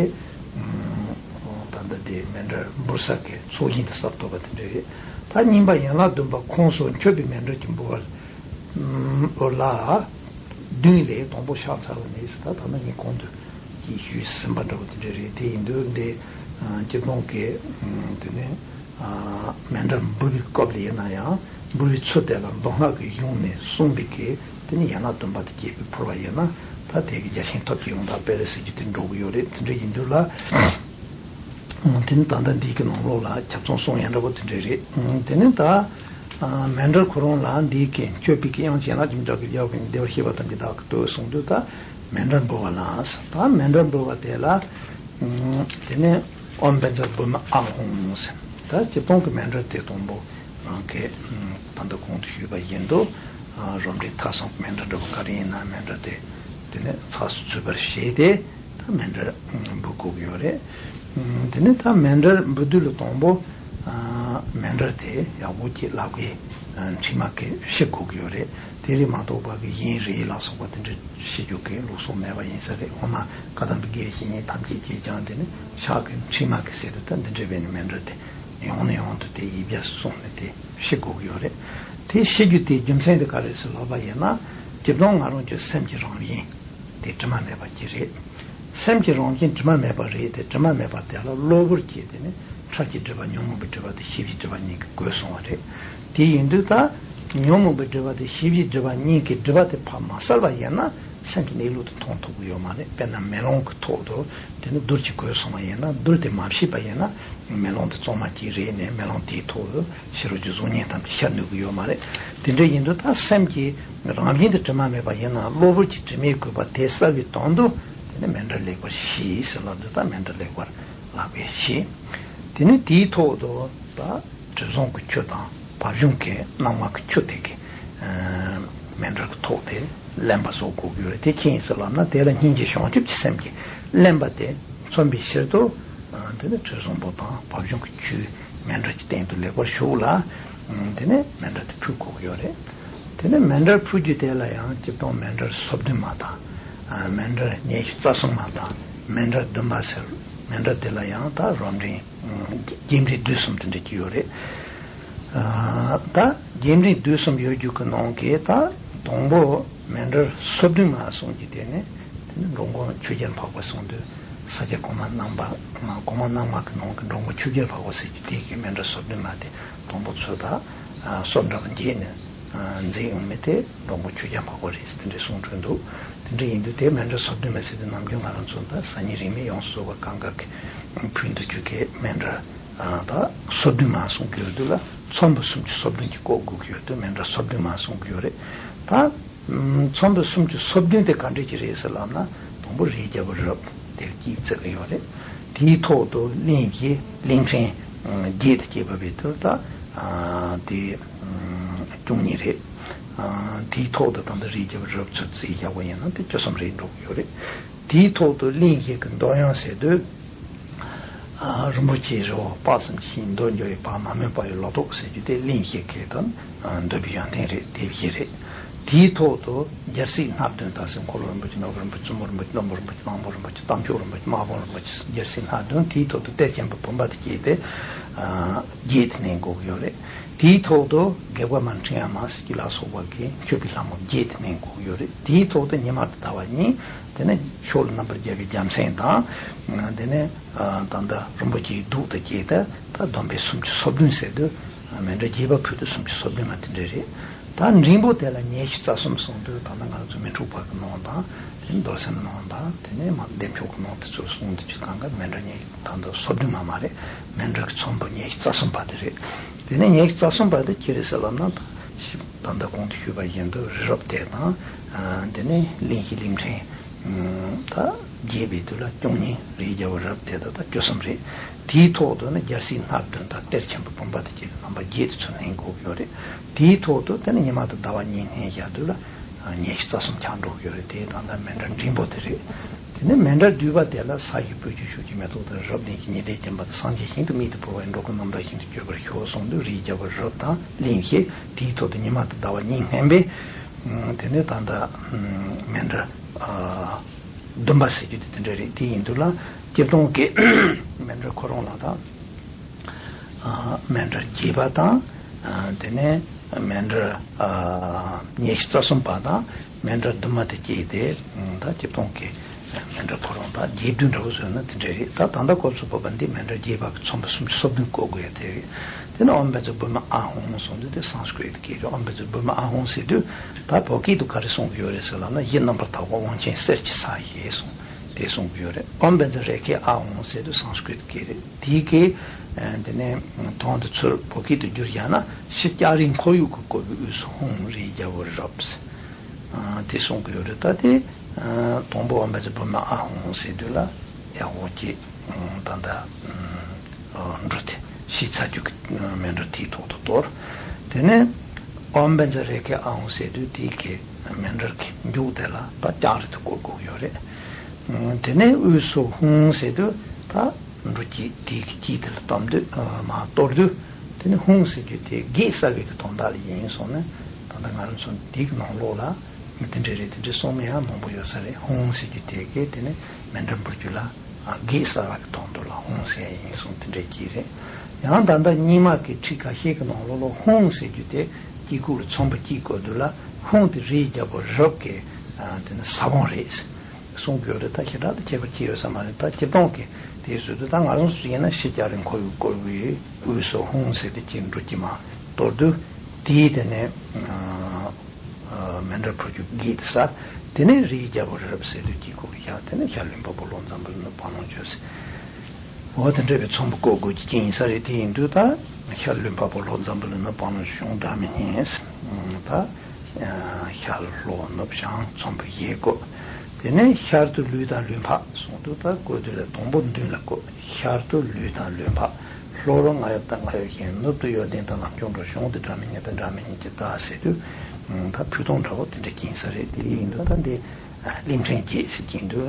ད་ལྟ་དེ་མཎྜལ་འབུལ་ས་གི་ཚོགས་ཞིང་དེ་གསར་གཏོད་པ་དེ་འདྲ་རེད། ད་གཉིས་པ་ཡན་ལག་བདུན་པ་ཁོངས་སུ་མཆོད་པའི་མཎྜལ་གྱི་འབུལ་བ་ལ། བདུན་ལས་དང་པོ་ཕྱག་འཚལ་བ་ནས་ཟེར། ད་ད་ནི་ངས་གོང་དུ་ཅིག་ཞུས་ཟིན་པ་འདྲ་བོ་དེ་འདྲ་རེད། དེ་ཡིན་དུས་འདི་སྤྱིར་བཏང་གི་དེ་ནས་མཎྜལ་འབུལ་བའི་སྐབས་ལ་ཡིན་ན་ཡང་། འབུལ་བའི་ཚུལ་དེ་ལ་མདོ་སྔགས་ཀྱི་གཞུང་ནས་གསུངས་པའི་གི་དེ་ནི་ཡན་ལག་བདུན་པ་དེ་བཅས་པས་ཕུལ་བ་ཡིན་ན། ད་དེ་གི་རྒྱ་ཆེན་ཐབས་ཀྱི་ཡང་དག་སྤེལ་རེས་ཟེར་རྒྱུ་དེ་འགྲོ་གི་ཡོད་རེད། དེ་འདྲ་ཡིན་དུས་ལ། དེ་ནི་ད་ལྟ་འདི་གི་ནང་ལོགས་ལ་ཁྱབ་ཚང་གསུང་ཡ་འདྲ་པོ་དེ་འདྲ་རེད། དེ་ནི་ད་མཎྜལ་ཁོ་རང་ལ་འདི་གི་མཆོད་པའི་གི་དབྱངས་ཅན་ལ་ཅིག་འདྲ་གི་རྒྱབ་ཀྱི་བདེ་བར་གཤེགས་པ་ཐམས་ཅད་བདག་གིས་བསྟོད་གསུངས་དུས། ད་མཎྜལ་འབུལ་བ་ལ་ཟེར། ད་མཎྜལ་འབུལ་བ་དེ་ལ་དེ་ནི་ཨོཾ་བཛྲ་བྷཱུ་མི་ཨཱཿཧཱུྃ་ཟེར། ད་སྤྱིར་བཏང་གི་མཎྜལ་དེ་དང་པོ་རང་གི་ད་ལྟ་གོང་དུ་ཞུས་པ་བཞིན་དུ། རབ་འབྲིང་ཐ་གསུམ་གྱི་མཎྜལ་འདྲ་པོ་ག་རེ་ཡིན་ན་མཎྜལ་དེ་དེ་ནི་ཚགས་སུ་ཚུད་པར་བྱས་ཏེ། ད་མཎྜལ་འབུལ་དགོས་ཀྱི་ཡོད་རེད། དེ་ནས་ད་མཎྜལ་འབུལ་དུས་ལ་དང་པོ་མཎྜལ་དེ་ཡག་པོ་ཅིག་ལག་པའི་འཕྲིན་མ་གིས་ཕྱི་དགོས་ཀྱི་ཡོད་རེད། དེ་རེད་མ་གཏོགས་པ་གི་གཞན་རས་ལ་སོགས་པ་དེ་འདྲ་ཕྱི་རྒྱུ་གི་ལུགས་སྲོལ་མེད་པ་ཡིན་ས་རེད། འོ་ན་བཀའ་གདམས་པའི་དགེ་བའི་བཤེས་གཉེན་ཐམས་ཅད་ཀྱིས་ཀྱང་དེ་ནི་ཕྱག་གི་འཕྲིན་མ་གིས་ཟེར་དུས། ད་འདི་འདྲ་བས་ནི་མཎྜལ་དེ་ཡང་ནས་ཡང་དུ་དེ་ཡིབ་རྒྱས་སུ་སོང་ནས་དེ་ཕྱི་དགོས་ཀྱི་ཡོད་རེད། དེ་ཕྱི་རྒྱུ་དེའི་རྒྱུ་མཚན་དེ་ག་རེ་ཟེར་ལབ་པ་ཡིན་ན། སྤྱིར་བཏང་ང་རང་ཚོའི་སེམས་ཀྱི་རང་བཞིན་དེ་དྲི་མ་མེད་པ་ཅིག་རེད། སེམས་ཀྱི་རང་བཞིན་དྲི་མ་མེད་པ་རེད་དེ། དྲི་མ་མེད་པ་དེ་ལ་གློ་བུར་གྱི་དེ་ནི་ཕྲལ་གྱི་སྒྲིབ་པ་ཉོན་མོངས་པའི་སྒྲིབ་པ་དང་ཤེས་བྱའི་སྒྲིབ་པ་གཉིས་ཀྱིས་གོས་སོང་བ་རེད། དེ་ཡིན་དུས་ད་ཉོན་མོངས་པའི་སྒྲིབ་པ་དེ་ཞི་བའི་སྒྲིབ་པ་གཉིས་ཀྱི་སྒྲིབ་པ་དེ་ཕར་མ་བསལ་བ་ཡིན་ན་སེམས་ཀྱི་གནས་ལུགས་དེ་མཐོང་ཐུབ་ཀྱི་ཡོད་མ་རེད། དཔེར་ན་མེ་ལོང་གི་ཐོག་ཏུ་དེ་ནི་རྡུལ་གཅིག་གོས་སོང་བ་ཡིན་ན་རྡུལ་དེ་མ་ཕྱིས་པ་ཡིན་ན་མེ་ལོང་དེ་གཙང་མ་གཅིག་རེད་ནས་མེ་ལོང་དེའི་ཐོག་ཏུ་ཕྱི་རོལ་གྱི་གཟུགས་བརྙན་ཐམས་ཅད་ཤར་ནུས་ཀྱི་ཡོད་མ་རེད། དེ་འདྲ་ཡིན་དུས་ད་སེམས་ཀྱི་རང་བཞིན་དེ་དྲི་མ་མེད་པ་ཡིན་ན་གློ་བུར་གྱི་དྲི་མས་གོས་པ་དེ་བསལ་བའི་དོན་དུ་དེ་ནི་མཎྜལ་ལེགས་པར་བཞེས་ཟེར་ལབ་འདུག་ད་མཎྜལ་ལེགས་པར་ལག་པས་བཞེས། དེ་ནི་དེའི་ཐོག་ཏུ་ད་དྲི་བཟང་གི་ཆུ་དང་བབ་བྱུང་གི་སྣང་བ་གི་ཆུ་དེ་གི་མཎྜལ་གི་ཐོག་དེ་བརླན་པ་བཟོ་དགོས་ཀྱི་ཡོད་རེད། དེ་ཅི་ཡིན་ཟེར་ལབ་ན་དེ་ལ་སྙིང་རྗེ་བྱང་ཆུབ་ཀྱི་སེམས་ཀྱིས་བརླན་པ་དེ་མཚོན་པའི་ཕྱིར་དུ་དེ་ནི་དྲི་བཟང་པོ་དང་བབ་བྱུང་གི་ཆུ་མཎྜལ་གྱི་སྟེང་དུ་ལེགས་པར་བྱུགས་ལ། དེ་ནས་མཎྜལ་དེ་ཕུལ་དགོས་ཀྱི་ཡོད་རེད། དེ་ནས་མཎྜལ་ཕུལ་རྒྱུ་དེ་ལ་ཡང་སྤྱིར་བཏང་མཎྜལ་སོ་བདུན་མ་དང་། མཎྜལ་ཉི་ཤུ་རྩ་གསུམ་མ་དང་མཎྜལ་བདུན་པ་ཟེར། མཎྜལ་དེ་ལ་ཡང་ད་རབ་འབྲིང་རྒྱས་འབྲིང་བསྡུས་གསུམ་དེ་འདྲ་གྱི་ཡོད་རེད། ད་རྒྱས་འབྲིང་བསྡུས་གསུམ་ཡོད་རྒྱུ་གི་ནང་གི་ད་དང་པོ་མཎྜལ་སོ་བདུན་མ་གསུང་རྒྱུ་དེ་ནི་དེ་ནི་འགྲོ་མགོན་ཆོས་རྒྱལ་འཕགས་པ་གསུང་དུས། ས་སྐྱ་གོང་མ་རྣམ་པ། གོང་མ་རྣམ་ལྔ་གི་ནང་གི་འགྲོ་མགོན་ཆོས་རྒྱལ་འཕགས་པ་ཟེར་རྒྱུ་དེ་གི་མཎྜལ་སོ་བདུན་མ་དེ་དང་པོ་ཚུལ་དང་། སོ་འདྲ་བ་འགྱེད་ནས་མཛད་ཡོང་མི་དེ་འགྲོ་མགོན་ཆོས་རྒྱལ་འཕགས་པ་རེད་ཟེར་དེ་འདྲའི་གསུང་གྲོས་འདུག་དེ་འདྲ་ཡིན་དུས་དེ་མཎྜལ་སོ་བདུན་མ་ཟེར་དུས་ནམ་རྒྱུན་ང་རང་ཚོ་ད་སང་ཉིན་རིས་མེད་ཡོངས་སུ་རྫོགས་པ་གང་ག་གི་ཕུལ་འདུག་རྒྱུ་གི་མཎྜལ་ད་སོ་བདུན་མ་གསུང་གི་ཡོད་དུས་ལ་ཚོམ་བུ་སུམ་ཅུ་སོ་བདུན་གྱིས་བསྐོར་དགོས་ཀྱི་ཡོད་དུས་མཎྜལ་སོ་བདུན་མ་གསུང་གི་ཡོད་རེད་ད། ཚོམ་བུ་སུམ་ཅུ་སོ་བདུན་དེ་ག་འདྲ་ཅིག་རེད་ཟེར་ལབ་ན་དང་པོ་རིའི་རྒྱལ་པོ་རི་རབ་དེར་དཀྱིལ་བརྩེགས་ཡོད་རེད། དེའི་ཐོག་ཏུ་གླིང་བཞི་གླིང་ཕྲན་བརྒྱད་དུ་སྐྱེས་པ་བས་དུ་ད་དེ་བཅུ་གཉིས་རེད། དེའི་ཐོག་ཏུ་ད་ལྟ་རིའི་རྒྱལ་པོ་རི་རབ་ཚུར་བརྩིས་བཞག་པ་ཡིན་ན་དེ་བཅུ་གསུམ་རེད་འགྲོ་གི་ཡོད་རེད། དེའི་ཐོག་ཏུ་གླིང་བཞི་གི་འདོད་ཡོན་ཟེར་དུས། རིན་པོ་ཆེའི་རི་བོ་དཔག་བསམ་གྱི་ཞིང་འདོད་འཇོ་བའི་བག་མ་མོས་པ་ཡི་ལོ་ཏོག་ཟེར་རྒྱུ་དེ་གླིང་བཞི་གི་དོན་འདོད་པའི་ཡོན་ཏན་རེད་དེ་བཞི་རེད། དེའི་ཐོག་ཏུ་རྒྱལ་སྲིད་སྣ་བདུན་ད་ཟེར་འཁོར་ལོ་རིན་པོ་ཆེ་ནོར་བུ་རིན་པོ་ཆེ་བཙུན་མོ་རིན་པོ་ཆེ་བློན་པོ་རིན་པོ་ཆེ་གླང་པོ་རིན་པོ་ཆེ་རྟ་མཆོག་རིན་པོ་ཆེ་དམག་དཔོན་རིན་པོ་ཆེ་རྒྱལ་སྲིད་སྣ་བདུན་དེའི་ཐོག་ཏུ་གཏེར་ཆེན་པོ་བུམ་པ་དེ་སྐྱེས་ཏེ་བརྒྱད་དེ་གནས་དགོས་ཀྱི་ཡོད་རེད། དེའི་ཐོག་ཏུ་རྒྱལ་པོ་མ་འཕྲིན་ཡ་མ་ཟེར་རྒྱུ་ལ་སོགས་པ་གི་མཆོད་པའི་ལྷ་མོ་བརྒྱད་དེ་གནས་དགོས་ཀྱི་ཡོད་རེད། དེའི་ཐོག་ཏུ་ཉི་མ་དང་ཟླ་བ་གཉིས། དེ་ནས་ཕྱོགས་ལ་རྣམ་པར་རྒྱལ་བའི་རྒྱལ་མཚན་དང་། དེ་ནས་ད་ལྟ་རིན་པོ་ཆེའི་གདུགས་དང་བཅས་ཏེ་ད་བསྡོམས་པས་སུམ་ཅུ་སོ་བདུན་ཟེར་དུས་མཎྜལ་རྒྱས་པ་ཕུལ་དུས་སུམ་ཅུ་སོ་བདུན་མ་དེ་འདྲ་རེད། ད་འབྲིང་པོ་དེ་ལ་ཉི་ཤུ་རྩ་གསུམ་གསུངས་དུས་ད་ལྟ་ང་ཚོ་མི་འཁྲུགས་པ་གི་ནང་དང་དེ་ནས་རྡོར་སེམས་ནང་དང་དེ་ནས་མ་བདེ་མཆོག་གི་ནང་དེ་ཚོ་གསུངས་དུས་ཀྱི་གང་ག་མཎྜལ་ཉི་ད་ལྟ་སོ་བདུན་མ་མ་རེད། མཎྜལ་གྱི་ཚོམ་བུ་ཉི་ཤུ་རྩ་གསུམ་པ་དེ་རེད། དེ་ནས་ཉི་ཤུ་རྩ་གསུམ་པ་དེ་ཅི་རེད་ཟེར་ལབ་ན་ད་ད་ལྟ་གོང་དུ་ཞུས་པ་བཞིན་དུ་རི་རབ་དེ་དང་། དེ་ནས་གླིང་བཞི་གླིང་ཕྲན་ད་བརྒྱད་པའི་དུས་ལ་བཅུ་གཉིས་རིའི་རྒྱལ་པོ་རི་རབ་དེ་དང་ད་བཅུ་གསུམ་རེད། དེའི་ཐོག་ཏུ་ནི་རྒྱལ་སྲིད་སྣ་བདུན་དང་གཏེར་ཆེན་པོ་བུམ་པ་དང་བཅས་ཏེ་རྣམ་པ་བརྒྱད་དུ་ཚུར་ལེན་དགོས་ཀྱི་ཡོད་རེད། དེའི་ཐོག་ཏུ་དེ་ནི་ཉི་མ་དང་ཟླ་བ་གཉིས་བསྣན་བཞག་དུས་ལ་ཉི་ཤུ་རྩ་གསུམ་ཆགས་འགྲོ་གི་ཡོད་རེད། དེ་ད་ལྟ་མཎྜལ་འབྲིང་པོ་དེ་རེད། དེ་ནས་མཎྜལ་བསྡུས་པ་དེ་ལ་ས་གཞི་སྤོས་ཆུས་བྱུགས་ཀྱི་མེ་ཏོག་དང་རི་རབ་གདན་གྱི་ཉི་ཟླས་བརྒྱན་པ་དང་། སངས་རྒྱས་ཞིང་དུ་མིག་ཏུ་འཕུར་བ་ཡི་འགྲོ་ཀུན་རྣམ་དག་ཞིང་དུ་སྤྱོད་པར་ཤོག་གསུངས་དུས་རིའི་རྒྱལ་པོ་རི་རབ་དང་གླིང་བཞི་དེའི་ཐོག་ཏུ་ཉི་མ་དང་ཟླ་བ་གཉིས་བསྣན་པས། དེ་ནས་ད་ལྟ་མཎྜལ་བདུན་པ་ཟེར་རྒྱུ་དེ་དེ་འདྲ་རེད། དེ་ཡིན་དུས་ལ་སྤྱིར་བཏང་གི་མཎྜལ་ཁོ་རང་ལ་ད། མཎྜལ་རྒྱས་པ་དང་། དེ་ནས་མཎྜལ་ཉི་ཤུ་རྩ་གསུམ་པ་དང་མཎྜལ་བདུན་མ་དེ་སྐྱེས་ཏེ་ད་སྤྱིར་བཏང་གི་མཎྜལ་ཁོ་རང་ད་རྒྱས་བསྡུས་འདྲ་བོ་བཟོས་ན་དེ་འདྲ་རེད། ད་ད་ལྟ་སྐབས་སུ་བབ་པ་འདི་མཎྜལ་རྒྱས་པ་གི་ཚོམ་བུ་སུམ་ཅུ་སོ་བདུན་བཀོད་དགོས་ཡ་དེ་རེད། དེ་ནས་ཨོཾ་བཛྲ་བྷཱུ་མ་ཨཱཿཧཱུྃ་གསུངས་དུས་དེ་སཾ་སྐྲྀ་ཏ་སྐད་རེད། ཨོཾ་བཛྲ་བྷཱུ་མ་ཨཱཿཧཱུྃ་ཟེར་དུས་ད་བོད་སྐད་དུ་ག་རེ་གསུང་གི་ཡོད་རེད་ཟེར་ལབ་ན་གཞི་རྣམ་པར་དག་པ་དབང་ཆེན་གསེར་གྱི་ས་ཞེས་གསུངས་དེ་གསུང་གི་ཡོད་རེད། ཨོཾ་བཛྲ་རེ་ཁེ་ཨཱཿཧཱུྃ་ཟེར་དུས་སཾ་སྐྲྀ་ཏ་སྐད་རེད། དེའི་གི་དེ་ནས་དོན་དེ་ཚུར་བོད་སྐད་དུ་བསྒྱུར་བཞག་ན་ཕྱི་ལྕགས་རིའི་ཁོར་ཡུག་གིས་བསྐོར་བའི་དབུས་སུ་ཧཱུྃ་རིའི་རྒྱལ་པོ་རི་རབ་ཟེར་དེ་གསུང་གི་ཡོད་རེད། ད་དེ་དང་པོ་ཨོཾ་བཛྲ་བྷཱུ་མ་ཨཱཿཧཱུྃ་ཟེར་དུས་ལ་ཡག་པོ་ཅིག་ད་ལྟ་འབྲུ་དེ་ཕྱིས་ཚར་རྒྱུ་གི་མཎྜལ་དེའི་ཐོག་ཏུ་གཏོར། དེ་ནས་ཨོཾ་བཛྲ་རེ་ཁེ་ཨཱཿཧཱུྃ་ཟེར་དུས་དེའི་གི་མཎྜལ་གྱི་མཇུག་དེ་ལ་ད་ལྕགས་རི་དེ་བསྐོར་དགོས་ཀྱི་ཡོད་རེད། དེ་ནས་དབུས་སུ་ཧཱུྃ་ཟེར་དུས་ད་འབྲུ་གཅིག་དེའི་གི་དཀྱིལ་དེ་ལ་གཏོར་དུས་མ་གཏོར་དུས་དེ་ནས་ཧཱུྃ་ཟེར་རྒྱུ་དེ་བགེགས་བསལ་བའི་གི་དོན་དག་ལ་ཡིན་གསུངས་ནས་ད་ལྟ་ང་རང་ཚོ་འདི་གི་ནང་ལོགས་ལ་དེ་འདྲ་རེད་དེ་འདྲ་གསུང་མི་ཡང་མང་པོ་ཡོད་ས་རེད། ཧཱུྃ་ཟེར་རྒྱུ་དེ་གི་དེ་ནས་མཎྜལ་འབུལ་རྒྱུ་ལ་བགེགས་བསལ་བ་གི་དོན་དུ་ལ་ཧཱུྃ་ཟེར་ཡ་ཡིན་གསུངས་དེ་འདྲ་གྱིས་རེད། ཡང་ད་ལྟ་རྙིང་མ་གི་ཁྲིད་ཁ་ཤས་ཀྱི་ནང་ལོགས་ལ་ཧཱུྃ་ཟེར་རྒྱུ་དེ་དཀྱིལ་ཁུག་ལ་ཚོམ་བུ་གཅིག་བཀོད་དུས་ལ་ཧཱུྃ་དེ་རིའི་རྒྱལ་པོ་རི་རབ་ཀྱི་དེ་ནི་ས་བོན་རེད་གསུང་གི་ཡོད་རེད། ད་ཞེ་དྲག་ཏུ་ཁྱད་པར་ཅི་ཡོད་ས་མ་རེད། ད་སྤྱིར་བཏང་གི་དེའི་ཟུར་དུ་ད་ང་རང་ཚོ་ཡིན་ན་ཕྱི་ལྕགས་རི་ཁོར་ཡུག་བསྐོར་བའི་དབུས་སུ་ཧཱུྃ་ཟེར་དེ་གཅིག་འབྲུ་གཅིག་མ་གཏོར་དུས་ དེའི་དེ་ནས་མཎྜལ་ཕུལ་རྒྱུ་བགྱིས་ཏེ་ས། དེ་ནས་རིའི་རྒྱལ་པོ་རི་རབ་གསེར་དུ་སྐྱེས་ཁུག་ཡ། དེ་ནས་ཤར་ལུས་འཕགས་པོ་ལྷོ་འཛམ་བུ་གླིང་ནུབ་བར་ལོངས་སྤྱོད་ཟེར། འོ་དེ་འདྲ་བའི་ཚོམ་བུ་བཀོད་དགོས་ཀྱི་རྐྱེན་ཡིན་ས་རེད། དེ་ཡིན་དུས་ད་ཤར་ལུས་འཕགས་པོ་ལྷོ་འཛམ་བུ་གླིང་ནུབ་བར་ལོངས་སྤྱོད་གཞུང་སྒྲ་མི་སྙན་ཟེར། ད་ཤར་ལྷོ་ནུབ་བྱང་ཚོམ་བུ་བཞི་བཀོད། དེ་ནས་ཤར་དུ་ལུས་དང་ལུས་འཕགས་གསུངས་དུས་ད་བཀོད་དུས་ལ་དང་པོ་མདུན་ལ་བཀོད། ཤར་དུ་ལུས་དང་ལུས་འཕགས། ལྷོ་རུ་རྔ་ཡབ་དང་རྔ་ཡབ་གཞན། ནུབ་ཏུ་གཡོ་ལྡན་དང་ནམ་མཁའ་འགྲོ། གཞུང་དུ་སྒྲ་མི་སྙན་དང་སྒྲ་མི་སྙན་གྱི་བརྡ་ཟེར་དུས། ད་ཕུད་སྟོང་འདྲ་བོ་དེ་འདྲ་ཡིན་ས་རེད། དེ་ཡིན་དུས་ད་འདི་གླིང་ཕྲན་བརྒྱད་ཟེར་གྱིན་འདུག་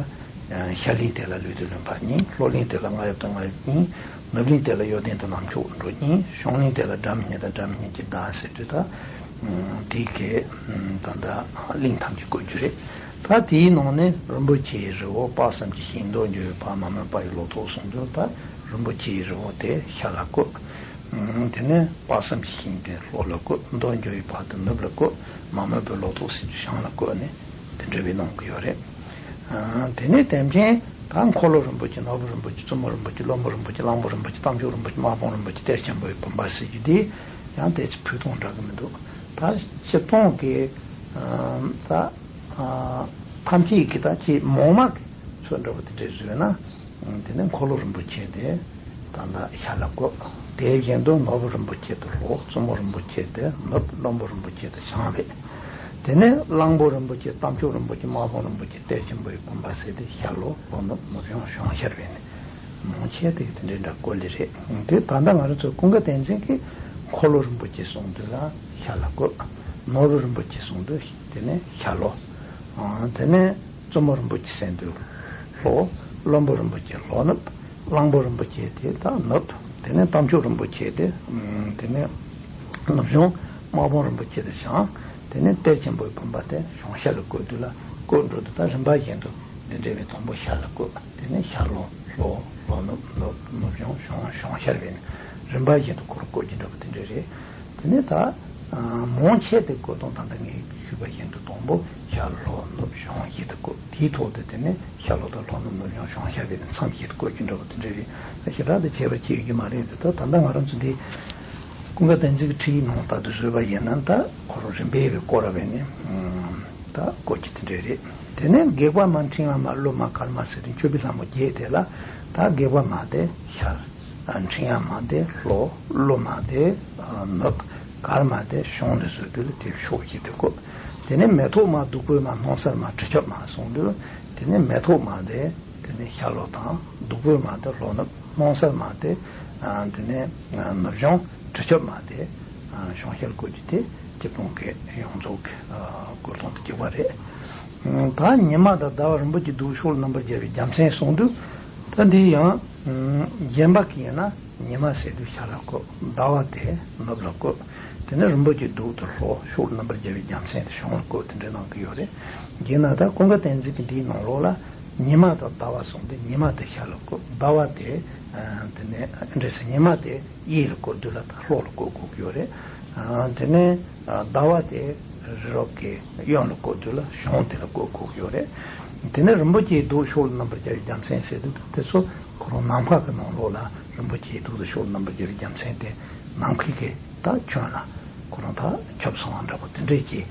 ཤར་གླིང་དེ་ལ་ལུས་དང་ལུས་འཕགས་གཉིས། ལྷོ་གླིང་དེ་ལ་རྔ་ཡབ་དང་རྔ་ཡབ་གཉིས། ནུབ་གླིང་དེ་ལ་གཡོ་ལྡན་དང་ནམ་མཁའ་འགྲོ་གཉིས། གཞུང་གླིང་དེ་ལ་སྒྲ་མི་སྙན་དང་སྒྲ་མི་སྙན་གྱི་བརྡ་ཟེར་དུས་ད། དེ་གའི་ད་ལྟ་གླིང་ཐམས་ཅད་བཀོད་རྒྱུ་རེད། ད་དེའི་ནང་ནས་རིན་པོ་ཆེའི་རི་བོ་དཔག་བསམ་གྱི་ཤིང་། མདོ་འཇོ་བོའི་བ། མ་མོའི་བ་ཡི་ལོ་ཏོག་གསུངས་དུས་ད་རིན་པོ་ཆེའི་རི་བོ་དེ་ཤར་ལ་བཀོད། དེ་ནས་དཔག་བསམ་གྱི་ཤིང་དེ་ལྷོ་ལ་བཀོད། མདོ་འཇོ་བོའི་བ་དེ་ནུབ་ལ་བཀོད། མ་མོའི་བུ་ལོ་ཏོག་ཟེར་དུས་བྱང་ལ་བཀོད་ནས་དེ་འདྲ་བའི་གནང་གི་ཡོད་རེད། དེ་ནས་དེ་བཞིན་ད་འཁོར་ལོ་རིན་པོ་ཆེ། ནོར་བུ་རིན་པོ་ཆེ། བཙུན་མོ་རིན་པོ་ཆེ། བློན་པོ་རིན་པོ་ཆེ། གླང་པོ་རིན་པོ་ཆེ། རྟ་མཆོག་རིན་པོ་ཆེ། དམག་དཔུང་རིན་པོ་ཆེ། གཏེར་ཆེན་པོའི་བུམ་པ་ཟེར་རྒྱུ་འདི་ཡང་དེ་ཚོ་ཕུད་སྟོང་འདྲ་གི་མི་འདུག་ད་སྤྱིར་བཏང་གི་ད་ཐམས་ཅད་ཀྱི་ད་ཅིག་མོག་མ་གི་ཚོད་འདྲ་བོ་དེ་འདྲས་བཟོས་ན། དེ་ནས་འཁོར་ལོ་རིན་པོ་ཆེ་དེ་ད་ལྟ་ཤར་ལ་བཀོད། དེ་བཞིན་དུ་ནོར་བུ་རིན་པོ་ཆེ་དེ་ལྷོ། བཙུན་མོ་རིན་པོ་ཆེ་དེ་ནུབ། བློན་པོ་རིན་པོ་ཆེ་དེ་བྱང་བས། དེ་ནས་གླང་པོ་རིན་པོ་ཆེ། རྟ་མཆོག་རིན་པོ་ཆེ། དམག་དཔུང་རིན་པོ་ཆེ། གཏེར་ཆེན་པོའི་བུམ་པ་ཟེར་དེ་ཤར་ལྷོ་ལྷོ་ནུབ་ནུབ་བྱང་བྱང་ཤར་བས་ནི། མང་ཆེ་དེ་གི་དེ་འདྲའི་འདྲ་བཀོད་ལེ་རེད། དེ་ད་ལྟ་ང་རང་ཚོ་ཀུན་དགའ་བསྟན་འཛིན་གྱི་འཁོར་ལོ་རིན་པོ་ཆེ་གསུངས་དུས་ལ་ཤར་ལ་བཀོད། ནོར་བུ་རིན་པོ་ཆེ་གསུངས་དུས་དེ་ནས་ཤར་ལྷོ། དེ་ནས་བཙུན་མོ་རིན་པོ་ཆེ་ཟེར་དུས་ལྷོ། བློན་པོ་རིན་པོ་ཆེ་ལྷོ་ནུབ། གླང་པོ་རིན་པོ་ཆེ་དེ་ད་ནུབ། དེ་ནས་རྟ་མཆོག་རིན་པོ་ཆེ་དེ་དེ་ནས་ནུབ་བྱང་། དམག་དཔུང་རིན་པོ་ཆེ་དེ་བྱང་། དེ་ནས་གཏེར་ཆེན་པོའི་བུམ་པ་དེ་བྱང་ཤར་ལ་བཀོད་དུས་ལ་བཀོད་འགྲོ་དུས་ད་རིམ་པ་བཞིན་དུ་འདི་འདྲ་བའི་དང་པོ་ཤར་ལ་བཀོད། དེ་ནས་ཤར་ལྷོ། ལྷོ། ལྷོ་ནུབ། ནུབ། ནུབ་བྱང་། བྱང་། བྱང་ཤར་བས་ནི་རིམ་པ་བཞིན་དུ་འཁོར་བཀོད་ཀྱི་འདྲ་བོ་དེ་འདྲ་རེད། དེ་ནས་ད་མང་ཆེ་དེ་བཀོད་སྟངས་ད་ལྟ་ངས་ཞུས་པ་བཞིན་དུ་དང་པོ་ཤར་ལྷོ་ནུབ་བྱང་བཞི་དུ་བཀོད། དེའི་ཐོག་ཏུ་དེ་ནས་ཤར་ལྷོ་དང་ལྷོ་ནུབ་ནུབ་བྱང་བྱང་ཤར་བས་ནི་མཚམས་བཞི་དུ་བཀོད་ཀྱི་འདྲ་བོ་དེ་འདྲ་རེད། ཞེ་དྲག་ཏུ་ཁྱད་པར་ཅི་ཡོད་ཀྱི་མ་རེད། དེ་ད་ད་ལྟ་ང་རང་ཚོ་འདི་ཀུན་དགའ་བསྟན་འཛིན་གྱི་ཁྲིད་ནང་ལྟར་དུ་བཟོས་པ་ཡིན་ན་ད་ཁོ་རང་རིམ་པས་བསྐོར་བས་ནི་ད་བཀོད་ཀྱི་དེ་འདྲ་རེད། དེ་ནས་སྒེག་པ་མ། འཕྲེང་བ་མ། གླུ་མ། སྐར་མ་ཟེར་དུས་མཆོད་པའི་ལྷ་མོ་བརྒྱད་དེ་ལ་ད་སྒེག་པ་མ་དེ་ཤར། འཕྲེང་བ་མ་དེ་ལྷོ། གླུ་མ་དེ་ནུབ། སྐར་མ་དེ་བྱང་ལ་བཟོས་དུས་ལ་དེ་ཕྱོགས་བཞི་དེ་བཀོད། དེ་ནས་མེ་ཏོག་མ། བདུག་སྤོས་མ། སྣང་གསལ་མ། དྲི་ཆབ་མ་གསུངས་དུས་དེ་ནས་མེ་ཏོག་མ་དེ་དེ་ནས་ཤར་ལྷོ་དང་། བདུག་སྤོས་མ་དེ་ལྷོ་ནུབ། སྣང་གསལ་མ་དེ་དེ་ནས་ནུབ་བྱང་། དྲི་ཆབ་མ་དེ་བྱང་ཤར་བཀོད་རྒྱུ་དེ་སྤྱིར་བཏང་གི་ཡོངས་རྫོགས་ཀྱི་བཀོད་སྟངས་དེ་གཅིག་པ་རེད། ད་ཉི་མ་དང་ཟླ་བ་རིན་པོ་ཆེའི་གདུགས་ཕྱོགས་ལ་རྣམ་པར་རྒྱལ་བའི་རྒྱལ་མཚན་གསུངས་དུས་ད་འདི་ཡང་རྒྱན་པ་གི་ཡིན་ན་ཉི་མ་ཟེར་དུས་ཤར་ལ་བཀོད། ཟླ་བ་དེ་ནུབ་ལ་བཀོད། དེ་ནས་རིན་པོ་ཆེའི་གདུགས་དེ་ལྷོ། ཕྱོགས་ལ་རྣམ་པར་རྒྱལ་བའི་རྒྱལ་མཚན་དེ་བྱང་ལ་བཀོད། དེ་འདྲ་གནང་གི་ཡོད་རེད། དེས་ན་ད་ཀུན་དགའ་བསྟན་འཛིན་གྱི་འདིའི་ནང་ལོགས་ལ་ཉི་མ་དང་ཟླ་བ་གསུངས་ཏེ་ཉི་མ་དེ་ཤར་ལ་བཀོད། ཟླ་བ་དེ་དེ་ནས་འདྲ་ཟེར་ཉི་མ་དེ་གཡས་ལ་བཀོད་དུས་ལ་ད་ལྷོ་ལ་བཀོད་དགོས་ཀྱི་ཡོད་རེད། དེ་ནས་ཟླ་བ་དེ་རི་རབ་ཀྱི་གཡོན་ལ་བཀོད་དུས་ལ་བྱང་དེ་ལ་བཀོད་དགོས་ཀྱི་ཡོད་རེད། དེ་ནས་རིན་པོ་ཆེའི་གདུགས་ཕྱོགས་ལ་རྣམ་པར་རྒྱལ་བའི་རྒྱལ་མཚན་ཟེར་དུས་ད་དེ་ཚོ་ཁོ་རང་ནམ་མཁའ་གི་ནང་ལོགས་ལ་རིན་པོ་ཆེའི་གདུགས་དང་ཕྱོགས་ལ་རྣམ་པར་རྒྱལ་བའི་རྒྱལ་མཚན་དེ་ནམ་མཁའི་གི་ད་ཁྱོན་ལ་ཁོ་རང་ད་ཁྱབ་སོང་བ་འདྲ་པོ་དེ་འདྲས་ཀྱི་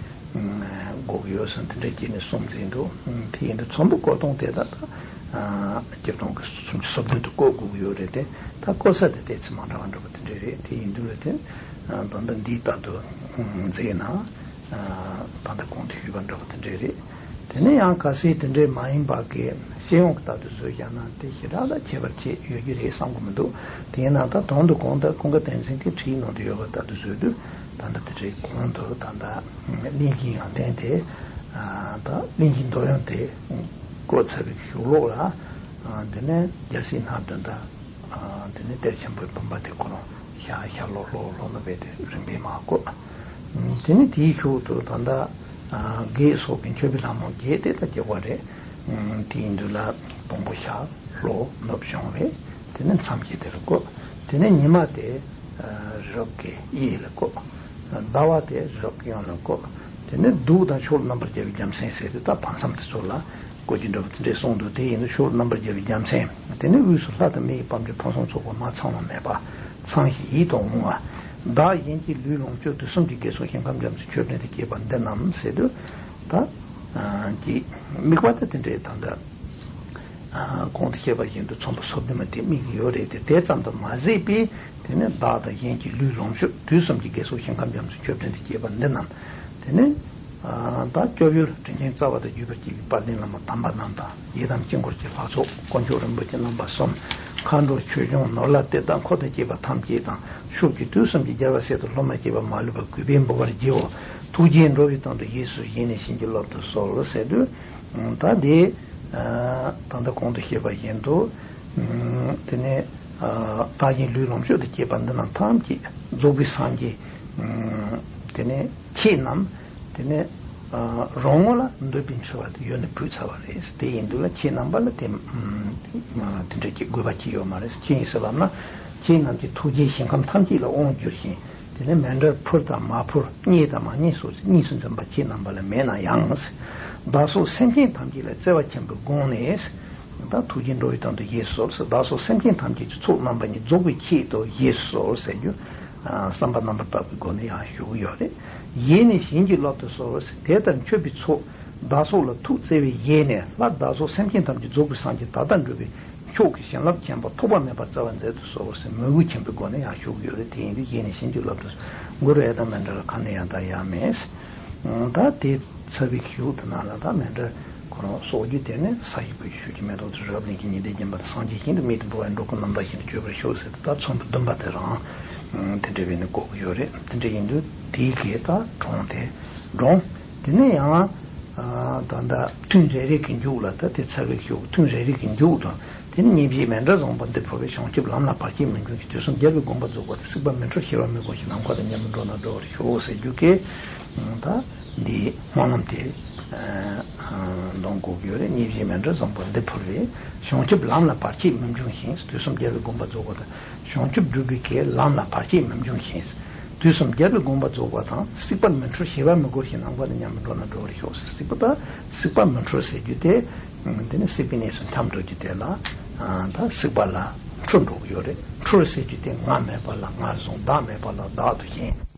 དགོས་ཀྱི་ཡོད་ཟེར་དེ་འདྲས་ཀྱི་ནས་གསུངས་ཟིན་འདུག་དེ་ཡིན་དུས་ཚོམ་བུ་བཀོད་སྟངས་དེ་ད་ད་སྤྱིར་བཏང་གི་སུམ་ཅུ་སོ་བདུན་དུ་བཀོད་དགོས་ཀྱི་ཡོད་རེད་དེ། ད་བཀོད་ས་དེ་ཏོག་ཙམ་མ་འདྲ་བ་འདྲ་པོ་དེ་འདྲས་རེད། དེ་ཡིན་དུས་ལ་དེ་ད་ལྟ་འདིའི་ལྟར་དུ་མཛད་ན་ད་ལྟ་གོང་དུ་ཞུས་པ་འདྲ་པོ་དེ་འདྲས་རེད། དེ་ནས་ཡང་གལ་སྲིད་དེ་འདྲས་མ་ཡིན་པ་གི་སྤྱི་ཡོངས་ཀྱི་ལྟར་དུ་བཟོས་བཞག་ན་དེ་ཞེ་དྲག་ལ་ཁྱད་པར་ཅི་ཡོད་ཀྱི་རེད་བསམ་གྱི་མི་འདུག་དེས་ན་ད་དོན་དུ་གོང་ལྟར་ཀུན་དགའ་བསྟན་འཛིན་གྱི་ཁྲིད་ནང་དུ་ཡོད་པ་ལྟར་དུ་བཟོས་དུས་ད་ལྟ་དེ་འདྲའི་གོང་དུ་ད་ལྟ་གླེང་གཞི་ཡང་ལྡན་དེ་ད་གླེང་གཞི་འདོད་ཡོན་དེ་བཀོད་ཚར་བའི་གཞུག་ལོགས་ལ་དེ་ནས་རྒྱལ་སྲིད་སྣ་བདུན་དང་། དེ་ནས་གཏེར་ཆེན་པོའི་བུམ་པ་དེ་ཁོ་རང་ཤར་ཤར་ལྷོ་ལྷོ་ལྷོ་ནུབ་པའི་དེ་རིམ་པས་མར་བཀོད། དེ་ནས་དེའི་གཞུག་ཏུ་ད་ལྟ་བགེགས་སོགས་ཀྱི་མཆོད་པའི་ལྷ་མོ་བརྒྱད་དེ་ད་རྒྱག་པ་རེད། དེ་ཡིན་དུས་ལ་དང་པོ་ཤར་ལྷོ་ནུབ་བྱང་བས་དེ་ནས་མཚམས་ཀྱི་དེ་ལ་བཀོད། དེ་ནས་ཉི་མ་དེ་རི་རབ་ཀྱི་གཡས་ལ་བཀོད། ཟླ་བ་དེ་རི་རབ་ཀྱི་གཡོན་ལ་བཀོད། དེ་ནས་གདུགས་དང་ཕྱོགས་ལ་རྣམ་པར་རྒྱལ་བའི་རྒྱལ་མཚན་ཟེར་དུས་ད་བར་མཚམས་དེ་ཚོ་ལ་བཀོད་ཀྱི་འདྲ་པོ་དེ་འདྲས་གསུངས་འདུག་དེ་ཡིན་དུས་ཕྱོགས་ལ་རྣམ་པར་རྒྱལ་བའི་རྒྱལ་མཚན། དེ་ནས་དབུས་སུ་ལྷ་དང་མི་ཡི་དཔལ་འབྱོར་ཕུན་སུམ་ཚོགས་པ་མ་ཚང་བ་མེད་པ། ཚངས་ཞིང་ཡིད་དུ་འོང་བ། བདག་གཞན་གྱི་ལུས་ལོངས་སྤྱོད་དུས་གསུམ་གྱི་དགེ་ཚོགས་ཞིང་ཁམས་རྒྱ་མཚོའི་ཆོས་འབྲེལ་དུ་སྐྱེས་པ་འདི་རྣམས་ཟེར་དུས་ད་ཀྱི་དམིགས་པ་དེ་དེ་འདྲའི་ད་ལྟ་གོང་དུ་བཤད་པ་བཞིན་དུ་ཚོམ་བུ་སོ་བདུན་མ་དེ་དམིགས་ཡོད་རེད་དེ། དེ་ཙམ་དུ་མ་ཟད་པའི་དེ་ནས་བདག་དང་གཞན་གྱི་ལུས་ལོངས་སྤྱོད་དུས་གསུམ་གྱི་དགེ་ཚོགས་ཞིང་ཁམས་རྒྱ་མཚོའི་ཆོས་འབྲེལ་དུ་སྐྱེས་པ་འདི་རྣམས་དེ་ནས། ད་སྐྱབས་ཡུལ་དྲིན་ཅན་རྩ་བ་དང་བརྒྱུད་པར་བཅས་པའི་དཔལ་ལྡན་བླ་མ་དམ་པ་རྣམས་དང་། ཡི་དམ་དཀྱིལ་འཁོར་གྱི་ལྷ་ཚོགས་དཀོན་མཆོག་རིན་པོ་ཆེ་རྣམ་པ་གསུམ། མཁའ་འགྲོ་ཆོས་སྐྱོང་ནོར་ལྷ་གཏེར་བདག་འཁོར་དང་བཅས་པ་ཐམས་ཅད་དང་། ཕྱོགས་ཀྱི་དུས་གསུམ་གྱི་རྒྱལ་བ་སྲས་དང་སློབ་མར་བཅས་པ་མ་ལུས་པ་གུས་པས་འབུལ་བར་བགྱིའོ། ཐུགས་རྗེས་འགྲོ་བའི་དོན་དུ་རྗེས་སུ་བཞེས་ནས་བྱིན་གྱིས་བརླབ་ཏུ་གསོལ་ཟེར་དུས། ད་དེ་ད་ལྟ་གོང་དུ་བཤད་པ་བཞིན་དུ། དེ་ནས་བདག་གཞན་ལུས་ལོངས་སྤྱོད་དུ་སྐྱེས་པ་འདི་རྣམས་ཐམས་ཅད་རྫོགས་པའི་སངས་རྒྱས། དེ་ནས་ཁྱེད་རྣམས། དེ་ནས་རང་ངོ་ལ་འདོད་པའི་འཆི་བ་དེ་ཡོད་ནས་བུད་ཚར་བ་རེད། དེ་ཡིན་དུས་ལ་ཁྱེད་རྣམ་པ་ལ་དེ་དེ་འདྲ་གྱི་དགོས་པ་ཅི་ཡོད་མ་རེད། ཅི་ཡིན་ཟེར་ལབ་ན། ཁྱེད་རྣམས་ཀྱི་ཐུགས་རྗེས་ཞིང་ཁམས་ཐམས་ཅད་ལ་དབང་བསྒྱུར་ཞིང་། དེ་ནས་མཎྜལ་ཕུལ་དང་མ་ཕུལ་རྙེད་དང་མ་རྙེད་སོགས་གཉིས་སུ་འཛིན་པ་ཁྱེད་རྣམ་པ་ལ་མེད་ན་ཡང་། བདག་སོགས་སེམས་ཅན་ཐམས་ཅད་ལ་བརྩེ་བ་ཆེན་པོའི་སྒོ་ནས། ད་ཐུགས་རྗེས་འགྲོ་བའི་དོན་དུ་རྗེས་སུ་གསོལ་ཟེར། བདག་སོགས་སེམས་ཅན་ཐམས་ཅད་ཀྱི་ཚོགས་རྣམ་པ་གཉིས་རྫོགས་པའི་ཆེད་དུ་རྗེས་སུ་གསོལ་ཟེར་རྒྱུ། བསམ་པ་རྣམ་པར་དག་པའི་སྒོ་ནས་ཡང་ཞུ་གི་ཡོད་རེད། ཡེ་ནས་བྱིན་གྱིས་བརླབ་ཏུ་གསོལ་ཟེར། དེ་ལྟར་མཆོད་པའི་ཚོགས། བདག་སོགས་ལ་ཐུགས་བརྩེ་བས་ཡེ་ནས་སླར་བདག་སོགས་སེམས་ཅན་ཐམས་ཅད་རྫོགས་པའི་སངས་རྒྱས་ད་ལྟར་འགྲོ་བའི་མཆོག་གི་བྱིན་རླབས་ཆེན་པོ་ཐོགས་པ་མེད་པར་སྩལ་བར་མཛད་དུ་གསོལ་ཟེར་མོས་གུས་ཆེན་པོའི་སྒོ་ནས་ཡང་ཞུ་གི་ཡོད་རེད། དེ་ཡིན་དུས་ཡེ་ནས་བྱིན་གྱིས་བརླབ་ཏུ། གུ་རུ་ཨེ་དང་མཎྜལ་ཁ་ནས་ཡང་དང་ཡང་མེད། ད་དེ་ཚར་བའི་ཤུགས་དེ་ནང་ལ་ད་མཎྜལ་ཁོ་རང་གསོག་རྒྱུ་དེ་ནི་ས་ཡི་བུ་ཡི་ཤུགས་ཀྱིས་མེ་ཏོག་དེ་རབ་གླིང་གི་ཉི་ཟླའི་བརྒྱན་པ་དང་། སངས་རྒྱས་ཞིང་དུ་དམིགས་ཏེ་འབུལ་བ་ཡིས། འགྲོ་ཀུན་རྣམ་དག་ཞིང་དུ་སྤྱོད་པར་ཤོག་ཟེར་ཏེ། ད་ཚོམ་བུ་བདུན་པ་དེ་རང་དེ་འདྲ་བས་ནི་གོ་གི་ཡོད་རེད། དེ་འདྲ་ཡིན་དུས་དེའི་གེ་ད་གྲོང་དེ་འགྲོ། དེ་ནས་ཡང་ད་ལྟ་ཐུན་རེ་རེ་གི་མཇུག་ལ། ད་དེ་ཚར་བའི་ཤུགས་ཐུན་རེ་རེ་གི་མཇུག་དང་། དེ་ནས་སྙན་པའི་མཎྜལ་བཟང་པོ་འདི་ཕུལ་བས། བྱང་ཆུབ་ལམ་ལ་བར་ཆད་མི་འབྱུང་ཞིང་། དུས་གསུམ་རྒྱལ་བའི་དགོངས་པ་རྫོགས་པ་དང་། སྲིད་པ་མི་འཁྲུལ་ཞི་བ་མི་འགོར་ཞིང་། ནམ་མཁའ་དང་མཉམ་པར་འགྲོ་རྣམས་སྒྲོལ་བར་ཤོག་ཟེར་རྒྱུ་གི། ད་འདི་སྨོན་ལམ་དེ་འདོན་དགོས་ཀྱི་ཡོད་རེད། སྙན་པའི་མཎྜལ་བཟང་པོ་འདི་ཕུལ་བས། བྱང་ཆུབ་ལམ་ལ་བར་ཆད་མི་འབྱུང་ཞིང་། དུས་གསུམ་རྒྱལ་བའི་དགོངས་པ་རྫོགས་པ་དང་། བྱང་ཆུབ་སྒྲུབ་པའི་གེ་ལམ་ལ་བར་ཆད་མི་འབྱུང་ཞིང་། དུས་གསུམ་རྒྱལ་བའི་དགོངས་པ་རྫོགས་པ་དང་། སྲིད་པ་མི་འཁྲུལ་ཞི་བ་མི་འགོར་ཞིང་། ནམ་མཁའ་དང་མཉམ་པར་འགྲོ་རྣམས་སྒྲོལ་བར་ཤོག་ཟེར། སྲིད་པ་ད་སྲིད་པ་མི་འཁྲུལ་ཟེར་རྒྱུ་དེ། དེ་ནི་སྲིད་པའི་གནས་སུ་འཁྱམས་འགྲོ་རྒྱུ་དེ་ལ་ད་སྲིད་པ་ལ་འཁྲུལ་འགྲོ་གི་ཡོད་རེད། འཁྲུལ་ཟེར་རྒྱུ་དེ་ང་མེད་པ་ལ་ང་བཟུང་། བདག་མེད་པ་ལ་བདག་ཏུ་ཞེན།